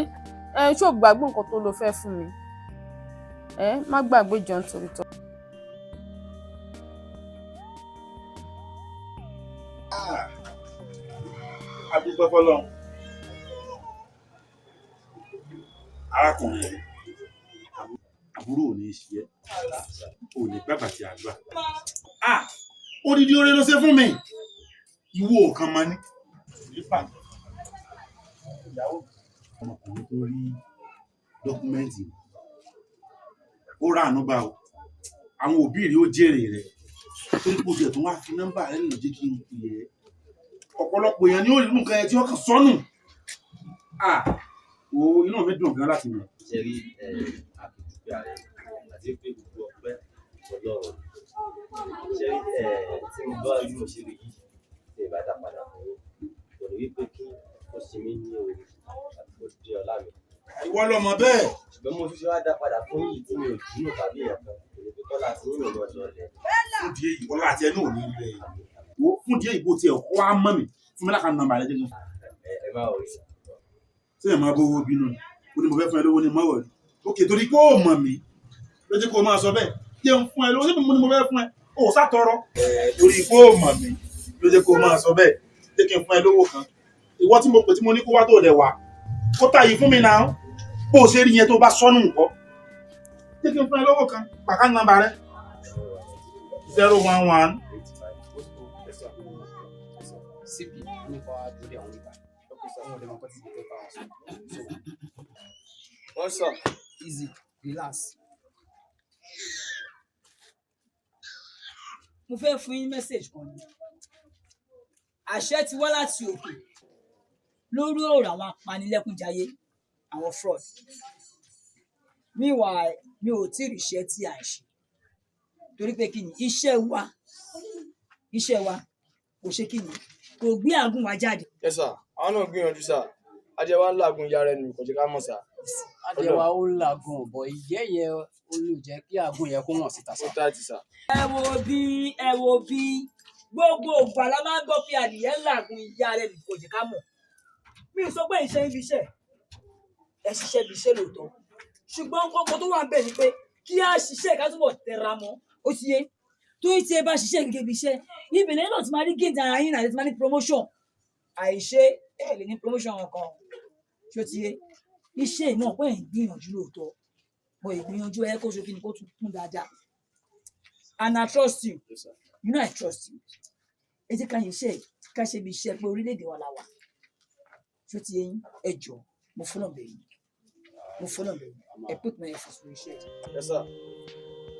ẹ ṣó gbàgbé nǹkan tó lo fẹ́ fún mi? Ẹ má gbàgbé, jọ nítorí tọ́. Adúpẹ́ fọlọ́run. Arákùnrin rẹ̀, àbúrò ò ní í ṣe ẹ́, ò ní gbàgbà tí a gbà. Ah, odidi oore ló ṣe fún mi. Ìwọ ò kan mọ ní nípa ìyàwó ọmọkùnrin tó rí document, ó rà àánú gbà o. Àwọn òbí rẹ̀ ó jèrè rẹ̀, torí kò tiẹ̀ tó wá fi nọ́mbà rẹ̀ lò jẹ́ kí n pè é. Ọ̀pọ̀lọpọ̀ èèyàn ni ó rí nǹkan ẹ tí wọ́n kàn sọnù. Ah, o, inú mi dùn gan láti mọ̀. Ṣe rí ẹ, àkìtúpẹ́ ààrẹ àti pé gbogbo ọpẹ́ Ọlọ́run. Ṣe rí ẹ, tí mo bá rí mo ṣe rí yìí, tí ìbá dá padà fún yín, kò ní wípé kí ó ṣe mí ní oore àti kó dé ọlá mi. Ìwọ lọmọ bẹ́ẹ̀. Ṣùgbọ́n mo tún ṣe wá dá padà fún yìí tí mi ò jùnú tàbí èèyàn kan, kò ní pé kọ́lá àti yín ò lọ lọlẹ̀. Fún díẹ̀ yìí, ọlá àti ẹnu ò ní ilẹ̀ wo. Fún díẹ̀ yìí, bó tiẹ̀ kọ́ wá mọ́ mi, fún mi láka nọ́mbà rẹ jẹ́ kí n. Ẹ má rí. Ṣé ẹ máa bówó bínú ni? Ó ní mo fẹ́ fún ẹ lówó ní mọ́wọ́ rí. Òkè, torí pé ó mọ̀ mí ló jẹ́ kó o máa sọ bẹ́ẹ̀. Jẹ́ ń fún ẹ lówó, síbi mo ní mo fẹ́ fún ẹ, ó sátọrọ. Torí pé ó mọ̀ mí ló jẹ́ kó o máa sọ bẹ́ẹ̀. Jẹ́ kí n fún ẹ lówó kan. Ìwọ tí mo pè tí mo ní kó wá tó dẹ̀ wá, kó tà yìí fún mi náà. Bó o ṣe rí yẹn, tó bá sọnù nǹkan, jẹ́ kí n fún ẹ lówó kan. Pàkà nọ́mbà rẹ, 011. CP nípa lórí àwọn oníbà wọn ò lè mọ nǹkan tí mo fẹ́ bá wọn sọ. So What's up? Easy, relax. Mo fẹ́ fún yín message kan ni. Àṣẹ ti wá láti òkè lórí ọ̀rọ̀ àwọn apanilẹ́kúnjayé, àwọn fraud. Meanwhile, mi ò tí ì ríṣẹ́ tí à ń ṣe, torí pé kí ni iṣẹ́ wa kò ṣe, kí ni kò gbé àgùn wa jáde. Yes sir, àwọn náà gbìyànjú sir. Adìẹ wa ń làágùn ìyá rẹ̀ nù, kò jẹ́ ká mọ̀ sir. Adìẹ wa ó làágùn bọ̀, ìyẹ́ yẹn ó lè jẹ́ kí àgùn yẹn kó wọ̀n síta Ó sá. táìtì sir. Ẹ wo bí, ẹ wo bí, gbogbo ògbà la máa ń gbọ́ pé adìyẹ ń làágùn ìyá rẹ̀ nù, kò jẹ́ ká mọ̀. Mi ò sọ pé ìṣe ibi iṣẹ́ ẹ ṣiṣẹ́ ibi iṣẹ́ lóòótọ́, ṣùgbọ́n kókó tó wà ń bẹ̀ ni pé kí á ṣiṣẹ́, ká túbọ̀ tẹra mọ́. Ó ti yé tó tí ẹ bá ṣiṣẹ́ gẹ́gẹ́ bí iṣẹ́, ibẹ̀ lẹ́yìn náà ti máa rí gain ara yín náà, ti máa ní promotion. Àìṣe ẹ lè ní promotion kankan. Ṣó ti yé? Iṣẹ́ náà pé ẹ̀ ń gbìyànjú lóòótọ́ bọ̀, ìgbìyànjú ẹ kó ṣe kí ni, kó tún kún dáadáa. And I trust you, you know I trust you. Ẹ jẹ́ ká yẹ iṣẹ́ yìí, ká ṣe bí iṣẹ́ pé orílẹ̀-èdè wa la wà. Ṣó ti yé yín? Ẹ jọ, mo fọlọ́ bẹ̀ yín, mo fọlọ́ bẹ̀ yín, ẹ put my effort sórí iṣẹ́ yìí. Yes, sir.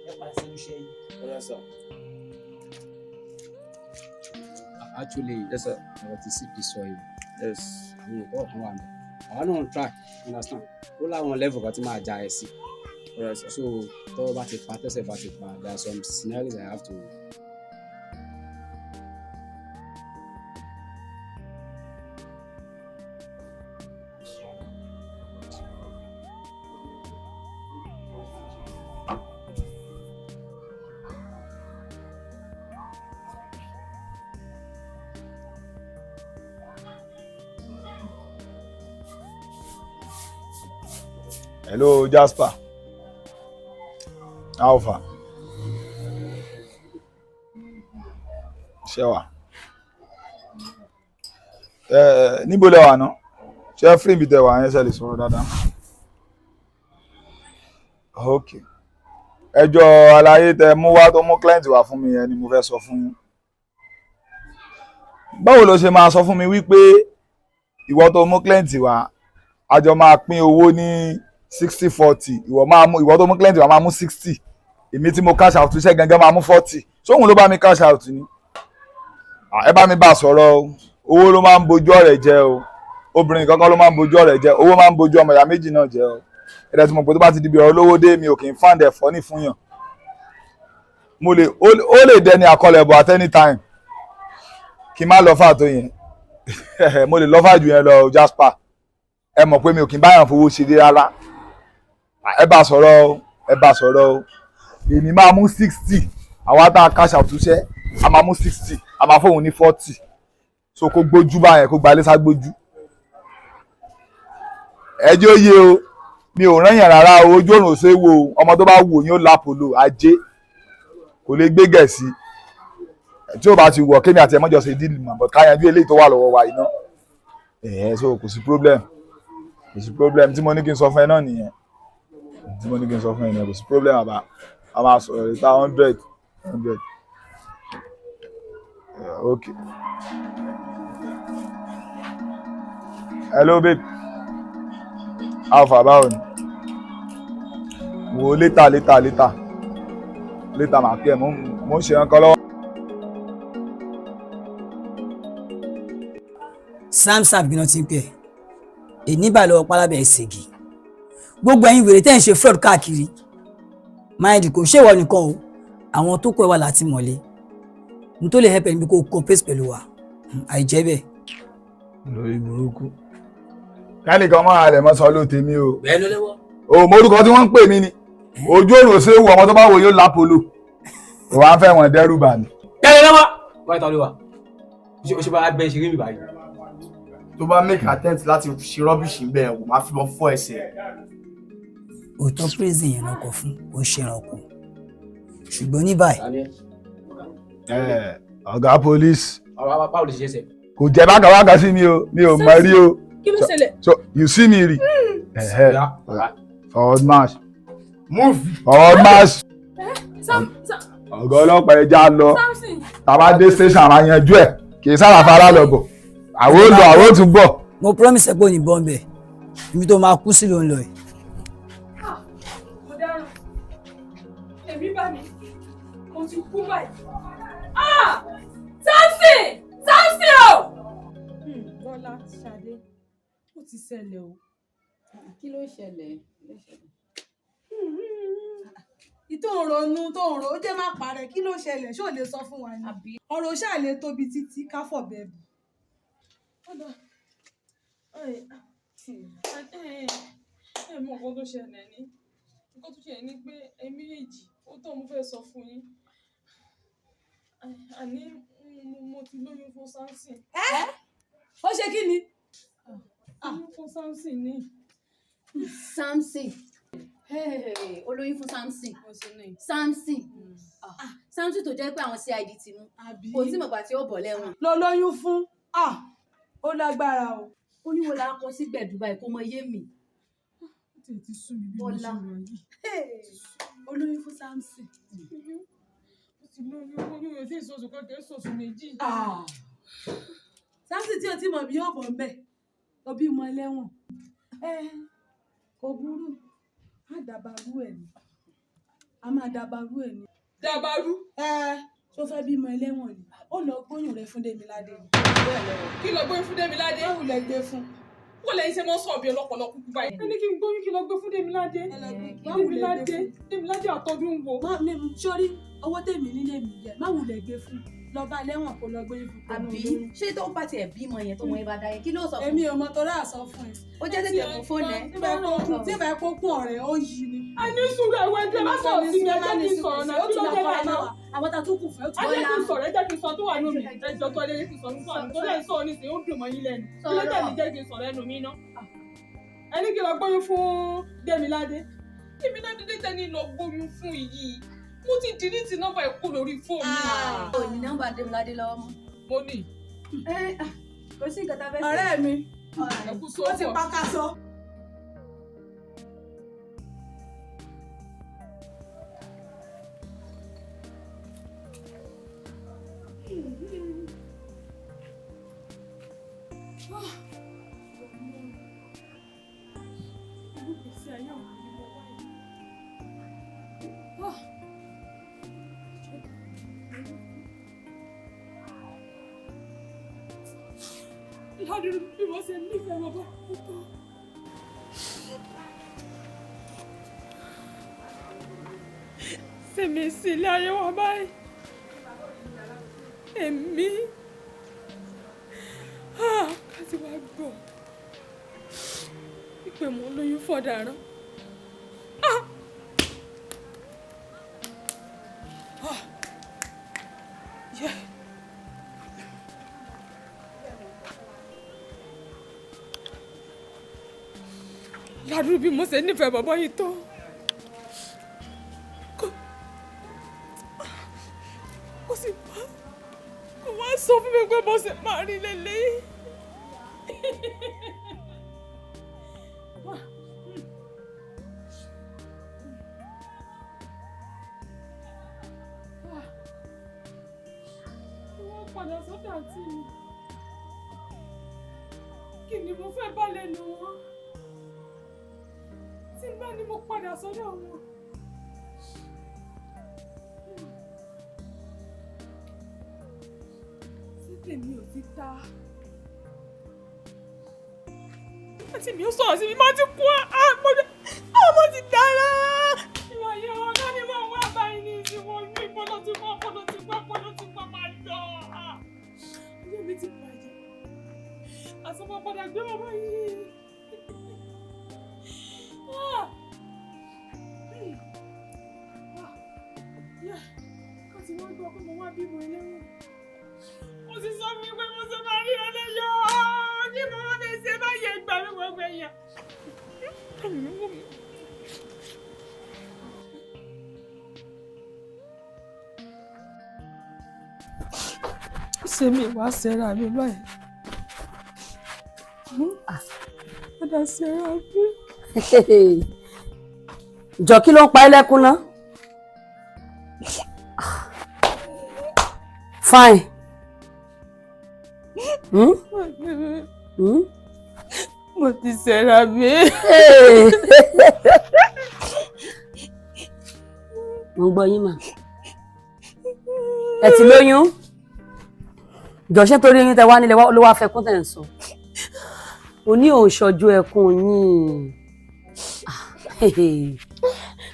Ẹ padà sínú iṣẹ́ yín. Yes, sir. Actually, yes, sir. Ọ̀rọ̀ tí CP sọ yìí. Yes. Àwọn nǹkan kan wà ní. Àwa náà ń try, understand? Ó láwọn level kan tí máa já ẹ sí. Alright, sir. So tọ́wọ́ bá ti pa, tẹ́sẹ̀ bá ti pa, there are some scenarios I have to. Hello, Jasper. Alpha. Ṣé wà? Ẹ níbo lẹ wà náà? Ṣé free bí tẹ wà yẹn, ṣe lè sọ̀rọ̀ dáadáa? Ok. Ẹjọ́ àlàyé tẹ mú wá tó mú client wá fún mi yẹn ni mo fẹ́ sọ fún yín. Báwo ló ṣe máa sọ fún mi wípé ìwọ tó mú client wá, a jọ máa pín owó ní 60-40, ìwọ máa mú, ìwọ tó mú client wá máa mú 60, èmi tí mo cash out iṣẹ́ gangan máa mú 40? Sóhun ló bá mi cash out ni? Ẹ bá mi bá a sọ̀rọ̀ o. Owó ló máa ń bojú ọ̀rẹ́ jẹ́ o. Obìnrin kankan ló máa ń bojú ọ̀rẹ́ jẹ́. Owó máa ń bojú ọmọ ìyá méjì náà jẹ́ o. Ẹ̀rẹ́ tí mo pè, tó bá ti di bí ọ̀rọ̀ olówó dé, mi ò kì í fáǹdẹ̀ ẹ̀fọ́ ní fún yàn. Mo lè, ó lè dẹni àkọlẹ̀ bọ̀ at any time. Kí n má lọ fà tó yẹn, mo lè lọ fà jù yẹn lọ. Jasper, ẹ mọ̀ pé mi ò kì í báyàn fowó ṣeré rárá. Ẹ bá sọ̀rọ̀ o, ẹ bá sọ̀rọ̀ o. Èmi máa mú 60, àwa tá a cash out iṣẹ́ a máa mú 60, a máa fóun ní 40. So kó gbójú báyẹn, kó gbalé sá gbójú. Ẹ jẹ́ ó yé o, mi ò rán yàn rárá o. Ojú òrùn ò ṣe é wo o. Ọmọ tó bá wù yín ó lápòlò ajé, kò lè gbé gẹ̀ẹ́sì tí ó bá ti wọ̀. Kémi àti ẹ̀mọ́jọ ṣe díìlì mọ̀, but ká yanjú eléyìí tó wà lọ́wọ́ wa yìí ná. Ẹ̀ẹ́, so kò sí problem, kò sí problem. Tí mo ní kí n sọ fún ẹ náà nìyẹn, tí mo ní kí n sọ fún ẹ nìyẹn. Kò sí problem. Àbá a máa sọ̀rọ̀ later. 100 100. Okay. Hello babe, alpha, báwo ni? Wo later, later, later, later, màá pè ẹ́. Mo ń ṣe nǹkan lọ́wọ́. Samsam gbiná ti ń pè é níbà lọ́wọ́ pálábẹ̀ ṣègì. Gbogbo ẹ̀yin wèrè tẹ́ ń ṣe fraud káàkiri, mind, kò ṣèwọ nìkan o, àwọn tó kọ ẹ wà láti mọ̀lé n tó lè help ẹ níbi kó cooperate pẹ̀lú wa, àìjẹ́ bẹ́ẹ̀. Lórí burúkú, kẹ́nìkan máa rẹ̀ mọ́ sọ ló tèmi o. Bẹ́ẹ̀ ló lẹ́wọ́. O mọ orúkọ tí wọ́n ń pè mí ni ojú òrùn ṣé wù. Ọmọ tó bá wò yóò lápolo, òun á fẹ́ wọn dẹ́rù bà mí. Kẹ́lẹ́ lọ́wọ́ wáyé ta ló wà, o ṣe bá bẹ ṣeré mi báyìí. Tó bá make attempt láti ṣe rubbish bẹ́ẹ̀, wò máa fi bọ́ fọ́ ẹsẹ̀. Òótọ́, prison yẹn lọkọ̀ fún ó ṣe ẹranko, ṣùgbọ́n ní báyìí. Ọ̀gá police. Báwo ló ṣe ṣe? Kò jẹ́ bákàbákà sí mi o, mi ò mọ̀ rí o. Kí ló ṣẹlẹ̀? So you see me rí. Forward march. Move. Forward march. Sam Sam. Ọ̀gá ọlọ́pàá, ẹja lọ. Samson. Tàbá dé station, àwọn yanjú ẹ̀. Kì í sára fara lọ bọ̀, àwọn ò lọ, àwọn ò tún bọ̀. Mo promise ẹ pé ò ní bọ́ ń bẹ̀, ibi tó máa kú sí ló ń lọ yìí. Mo dáràn, èmi bá mi, mo ti kú báyìí. Ah, Samson, Samson o. Bọ́lá Ṣadé, ó ti ṣẹlẹ̀ o. Kí ló ṣẹlẹ̀? Kí ló ṣẹlẹ̀? Ìtò ń ronú tó ń ro ó jẹ́ má parẹ́. Kí ló ṣẹlẹ̀? Ṣó lè sọ fún wa ni? Ọ̀rọ̀ ṣáà lè tóbi títí káfọ̀ bẹ́ẹ̀ bù. Ọ̀dà, ẹ mọ nǹkan tó ṣẹlẹ̀ ní, nǹkan tó ṣẹlẹ̀ ní pé ẹ méjèèjì ó tó, mo fẹ́ sọ fún yín. Àní mo ti lóyún fún Samson. Ó ṣe kí ni? Lóyún fún Samson ni. Samson? Hey, olóyún fún Samson? Samson, ah, Samson tó jẹ́ pé àwọn CID ti mú, kò tí mọ̀gbà tí ó bọ̀ lẹ́wọ̀n. Lọ lóyún fún, ah, ó lágbára o. Oníwo la kọ sí gbẹ̀dú báyìí, kó mọ yé mi. Ó ti ti sú mi bí mo ṣe Bọ́lá. wà yìí. Olóyún fún Samson. Ó ti lóyún, oyún rẹ̀ tí ì sọ̀sù kan, kì í sọ̀sù méjì. Samson tí o ti mọ̀ bí yóò bọ̀ ń bẹ̀. Ó bímọ ẹlẹ́wọ̀n. Ẹ kò burú, á dàbàrú ẹ̀ ni, a máa dàbàrú ẹ̀ ni. Dàbàrú. Ẹ tó fẹ́ bímọ ẹlẹ́wọ̀n ni, ó lọ gbóyún rẹ fún Démiládé ni. Kí lọ gbóyún fún Démiládé? Báwo lẹ gbé fún? Wọ́n lẹ́yìn ṣe mọ́ sọ̀ bí ọlọ́pọ̀lọ́ kúkú báyìí. Ẹ ní kí n gbóyún kí lọ gbé fún Démiládé. Démiládé Démiládé àtọ́dún wo. Sórí owó tèmi nílé mi jẹ, má wulẹ̀ gbé fún. Lọ bá ẹlẹ́wọ̀n kó lọ gbóyún fún. Àbí ṣé tó bá tiẹ̀ bímọ yẹn tó mọ ẹ bá dá yẹn kí ló sọ fún? Èmi ò mọ torí àsọ fún ẹ. Ó jẹ́ tètè mú fóònù ẹ. Tí ìbá kó kún ọ̀rẹ́ ó yí ni. A ní sùúrù ẹ̀wọ̀ ẹjọ́ má sọ̀rọ̀ sí mi, ẹ jẹ́ kí n sọ̀rọ̀ náà, kí ló dé báyìí náà? Àwọn tá a tún kù fẹ́ ó Ẹ jẹ́ kí n sọ̀rọ̀, ẹ jẹ́ kí n sọ tó wà nù mí. Ẹ jọ tó ẹ jẹ́ kí n sọ tó wà nù mí. Tó lẹ́ sọ̀rọ̀ nísìnyí, ó dùn mọ́ yín lẹ́nu. Kí ló tẹ̀lé jẹ́ kí n sọ̀rọ̀ ẹnu mi ná? Ẹ ní kí lọ gbóyún fún Démiládé. Démiládé dé tẹ́ni lọ gbóyún fún yìí. Mo ti dìlítì nọ́mbà ẹ̀ kú lórí fóònù mi. O ní nọ́mbà Démiládé lọ́wọ́ mọ́. Mo ní. Kò sí nǹkan tá a fẹ́ ṣe. Ọ̀rẹ́ mi, ó ti pàkàṣọ. Ládùúrú bí wọ́n ṣe nífẹ̀ẹ́ bàbá mi tó. Sèmi sí ilé ayé wa báyìí. Èmi ká ti wá gbọ́ ìpè mọ́ lóyún fọ̀dàrán. Yeah. Ládùúrú bí mo ṣe nífẹ̀ẹ́ bàbá yìí tó. Kò sì wá kò wá sọ fún mi pé mo ṣe máa rí lélẹ́yìí. Wọ́n padà sọ́dọ̀ àǹtí mi. Kí ni mo fẹ́ bá lẹ́nu wọn? Tí n bá ní mo padà sọ́dọ̀ wọn. Ṣé tèmi ò ti ta? Àǹtí mi ò sọ̀rọ̀ sí mi, má ti kú àmọ́ ti dára. Ìwà yẹn wọn ká ní máa wá báyìí ní ìsìnkú ojú ìbọn ti kọ́ ọpọlọ ti kọ́ ọpọlọ ti kọ́ máa lọ. Ayé mi ti bàjẹ́. Àsọpọ̀ padà gbé bàbá yìí. Kó tí wọ́n gbọ́ pé mo wá bímọ ẹlẹ́wọ̀n. Mo sì sọ fún mi pé mo ṣe máa rí ẹlẹ́yọ̀. Kí mo wá fẹ́ ṣe báyẹn gbà mí gbogbo ẹ̀yà. Ṣé mi wá ṣẹ́ra mi báyìí? Padà ṣẹ́ra mi. Jọ kí ló ń pa ẹ́ lẹ́kún ná? Fine. Hmm? Hmm? Mo ti ṣẹ́ra mi. Mo ń gbọ́ yín mà. Ẹ ti lóyún? Jọ ṣé torí oyún tẹ wá nílẹ̀ ló wá fẹ́ kún tẹ̀ ń sọ? O ní òun ṣojú ẹkún yín.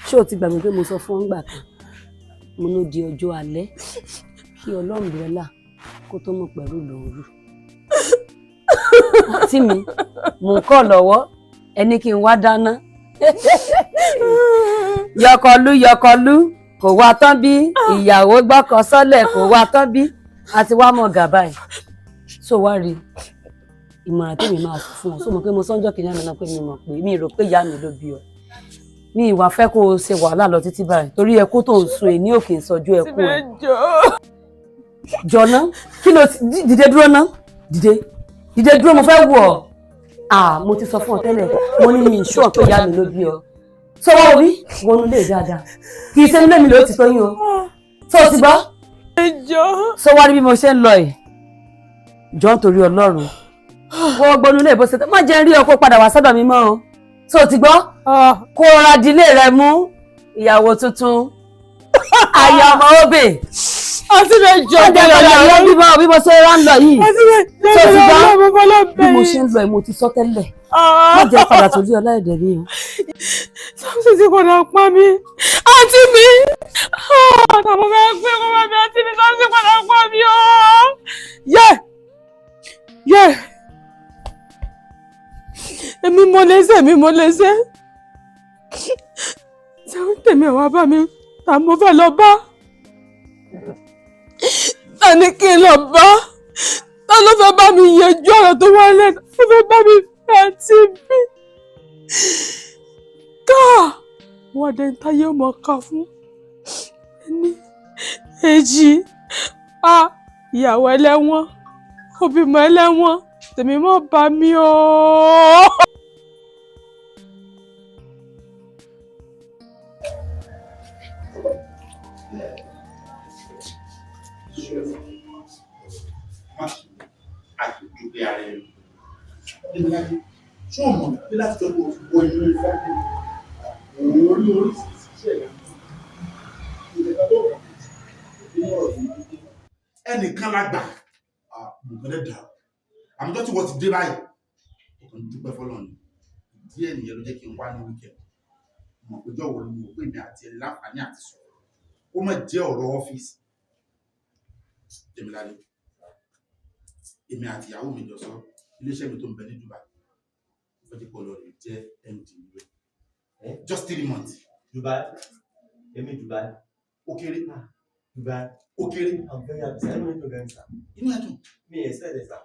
Ṣé o ti gbàgbé pé mo sọ fún ọ́ngbà kan? Mo ló di ọjọ́ alẹ́ kí ọlọ́mbrẹ́là kó tó mọ̀ pẹ̀lú lòórù. Àǹtí mi, mò ń kọ́ lọ́wọ́, ẹni kí n wá dáná. Yọkọlú yọkọlú kò wá tán bí ìyàwó gbọ́kọ sọ́lẹ̀ kò wá tán bí àti wá mọ̀ gàbá ẹ̀. So wá rí ìmọ̀ràn tèmi máa fún ọ. So mọ̀ pé mo sọ́njọ́ kìíní àná pé mi mọ̀ pé mi rò pé ìyá mi ló bí ọ. Mi ìwà fẹ́ kó o ṣe wàhálà lọ títí báyìí torí ẹkún tó ń sun èní òkè ń sọjú ẹkún ẹ. Jọ̀nà kí ló dìde dúró ná dìde dìde dúró mo fẹ́ wù ọ́. Ah, mo ti sọ fún ọ tẹ́lẹ̀ mo ní mi ìṣú ọ̀pẹ ìyá mi ló bí ọ. Sọ wá orí wọnú lè dáadáa kì í ṣe nílé mi ló ti tóyún o. Sọ ti gbọ́. Sọ wá rí bí mo ṣe ń lọ yìí. Jọ nítorí Ọlọ́run Wọ́n gbónú ilé ìbọ̀sẹ̀ tó má jẹ́ rí ọkọ padà wá sọ́dọ̀ mi mọ́ o. Tó o ti gbọ́? Kó o ra dilé rẹ mú ìyàwó tuntun. Àyà ọmọ obè. Àti mi jọ Má jẹ́ padà lọ bímọ bí mo ṣe rán lọ yìí. Tó o ti gbọ́? Bí mo ṣe ń lọ yìí mo ti sọ tẹ́lẹ̀. Má jẹ́ padà torí ọlá ẹ̀dẹ̀ mi o. Samson ti padà pa mí. Àǹtí mi. Àtàwọn fẹ́ gbé kó bá mi àǹtí mi Samson padà pa mí o. Yẹ! Yẹ! Èmi mo lẹ́sẹ̀, èmi mo lẹ́sẹ̀. Ṣé tèmi àwọn bá mi ta mo fẹ́ lọ bá? Ta ni kí n lọ bá? Ta ló fẹ́ bá mi yanjú ọ̀rọ̀ tó wà lẹ́nu? Ó fẹ́ bá mi fẹ́ àǹtí mi. Káà! Wọ́n dẹ̀ ń táyé ọmọ ká fún. Ẹni èjì a ìyàwó ẹlẹ́wọ̀n òbímọ ẹlẹ́wọ̀n tèmi mọ́ bá mi o. Àjòjúgbé ara ẹni. Ṣé o mọ̀ pé láti tọ́jú wọ inú ifá òun rí oríṣiríṣi iṣẹ́ ìyá ìjẹta tó kàn nínú ọ̀rọ̀ yìí. Ẹnìkan la gbà nǹkan dẹ̀ dà àmọ́ tó tí wọ́n ti dé báyìí ọkàn dúpẹ́ fọlọ́run ni díẹ̀ nìyẹn ló jẹ́ kí n wá ní weekend mọ̀ pé jọ̀wọ́ ni mo pè mí àti ẹni láǹfààní àti sọ̀rọ̀ ó má jẹ́ ọ̀rọ̀ ọ́fíìsì. Tèmiládé, èmi àti ìyàwó mi jọ sọ iléeṣẹ́ mi tó ń bẹ ní Dubai, mo fẹ́ jẹ́ kó lọ rè jẹ́ MD níbẹ̀ just 3 months. Dubai, èmi Dubai. Ó kéré. Dubai. Ó kéré. I'm very happy sir, inú mi dùn gan sir. Inú ẹ̀ dùn. Mi ẹ̀ expect ẹ̀ sir.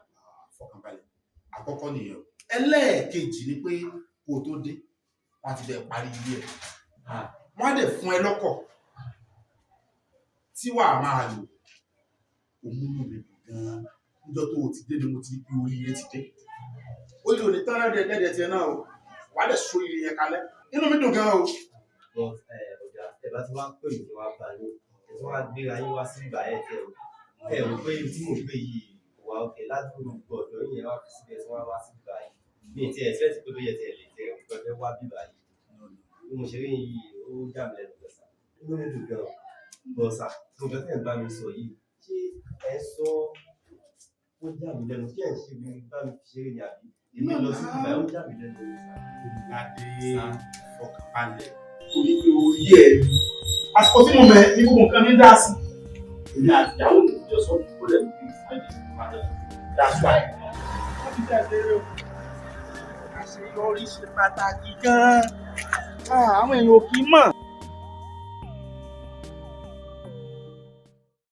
Fọkànbalẹ̀, àkọ́kọ́ nìyẹn o. Ẹlẹ́ẹ̀kejì ni pé kó o tó dé wọ́n á ti bẹ̀ parí ilé ẹ̀, wọ́n á dẹ̀ fún ẹ lọ́kọ̀ tí wàá máa lò. Òmùnú mi dùn gan-an níjọ́ tó o ti dé ni mo ti rí pé oríire ti dé. Ó lè òní tán lẹ́dẹ̀ẹ́ lẹ́dẹ̀ẹ́ tiẹ̀ náà o, wàá dẹ̀ sórí ire yẹn kalẹ̀. Inú mi dùn gan-an o. But ọ̀gá, ẹ bá ti wá pè mí kí wá bá yín, ẹ tí wọ́n á gbéra yín wá sí ìgbà ẹ̀ tẹ̀ o. Ẹ rò pé ibi tí mò ń gbé yìí kò wá òkè ládùúgbò gbogbo ọ̀dọ́ yìí ẹ wá fi síbẹ̀ tí wọ́n á wá sí ìgbà yìí. Mi ì tiẹ̀ expect pé bóyá tiẹ̀ lè tẹ̀ ọ́ fẹ́ wá bíbá yìí. Bí mo ṣe rí yìí, ó yà mí lẹ́nu gan sir. Inú mi dùn gan. But sir, nǹkan tẹ̀ ń bá mi sọ yìí, ṣé ẹ sọ ó yà mí lẹ́nu? Ṣé ẹ̀ ń ṣe bí bá mi fi ṣeré ni àbí? Èmi lọ sí Dubai, ó yà mí lẹ́nu sir. Tèmiládé, fọkànbalẹ̀ torí pé orí ẹ̀ àsìkò tí mo mẹ̀ ní gbogbo nǹkan mi dá sí. Èmi àti ìyàwó mi ti jọ sọ ó lẹ̀ ní ìfún ẹ̀jẹ̀ that's why. Wọ́n ti dá ìṣeré o. Àṣeyọrí ṣe pàtàkì gan-an. Àwọn èèyàn ò kì í mọ̀.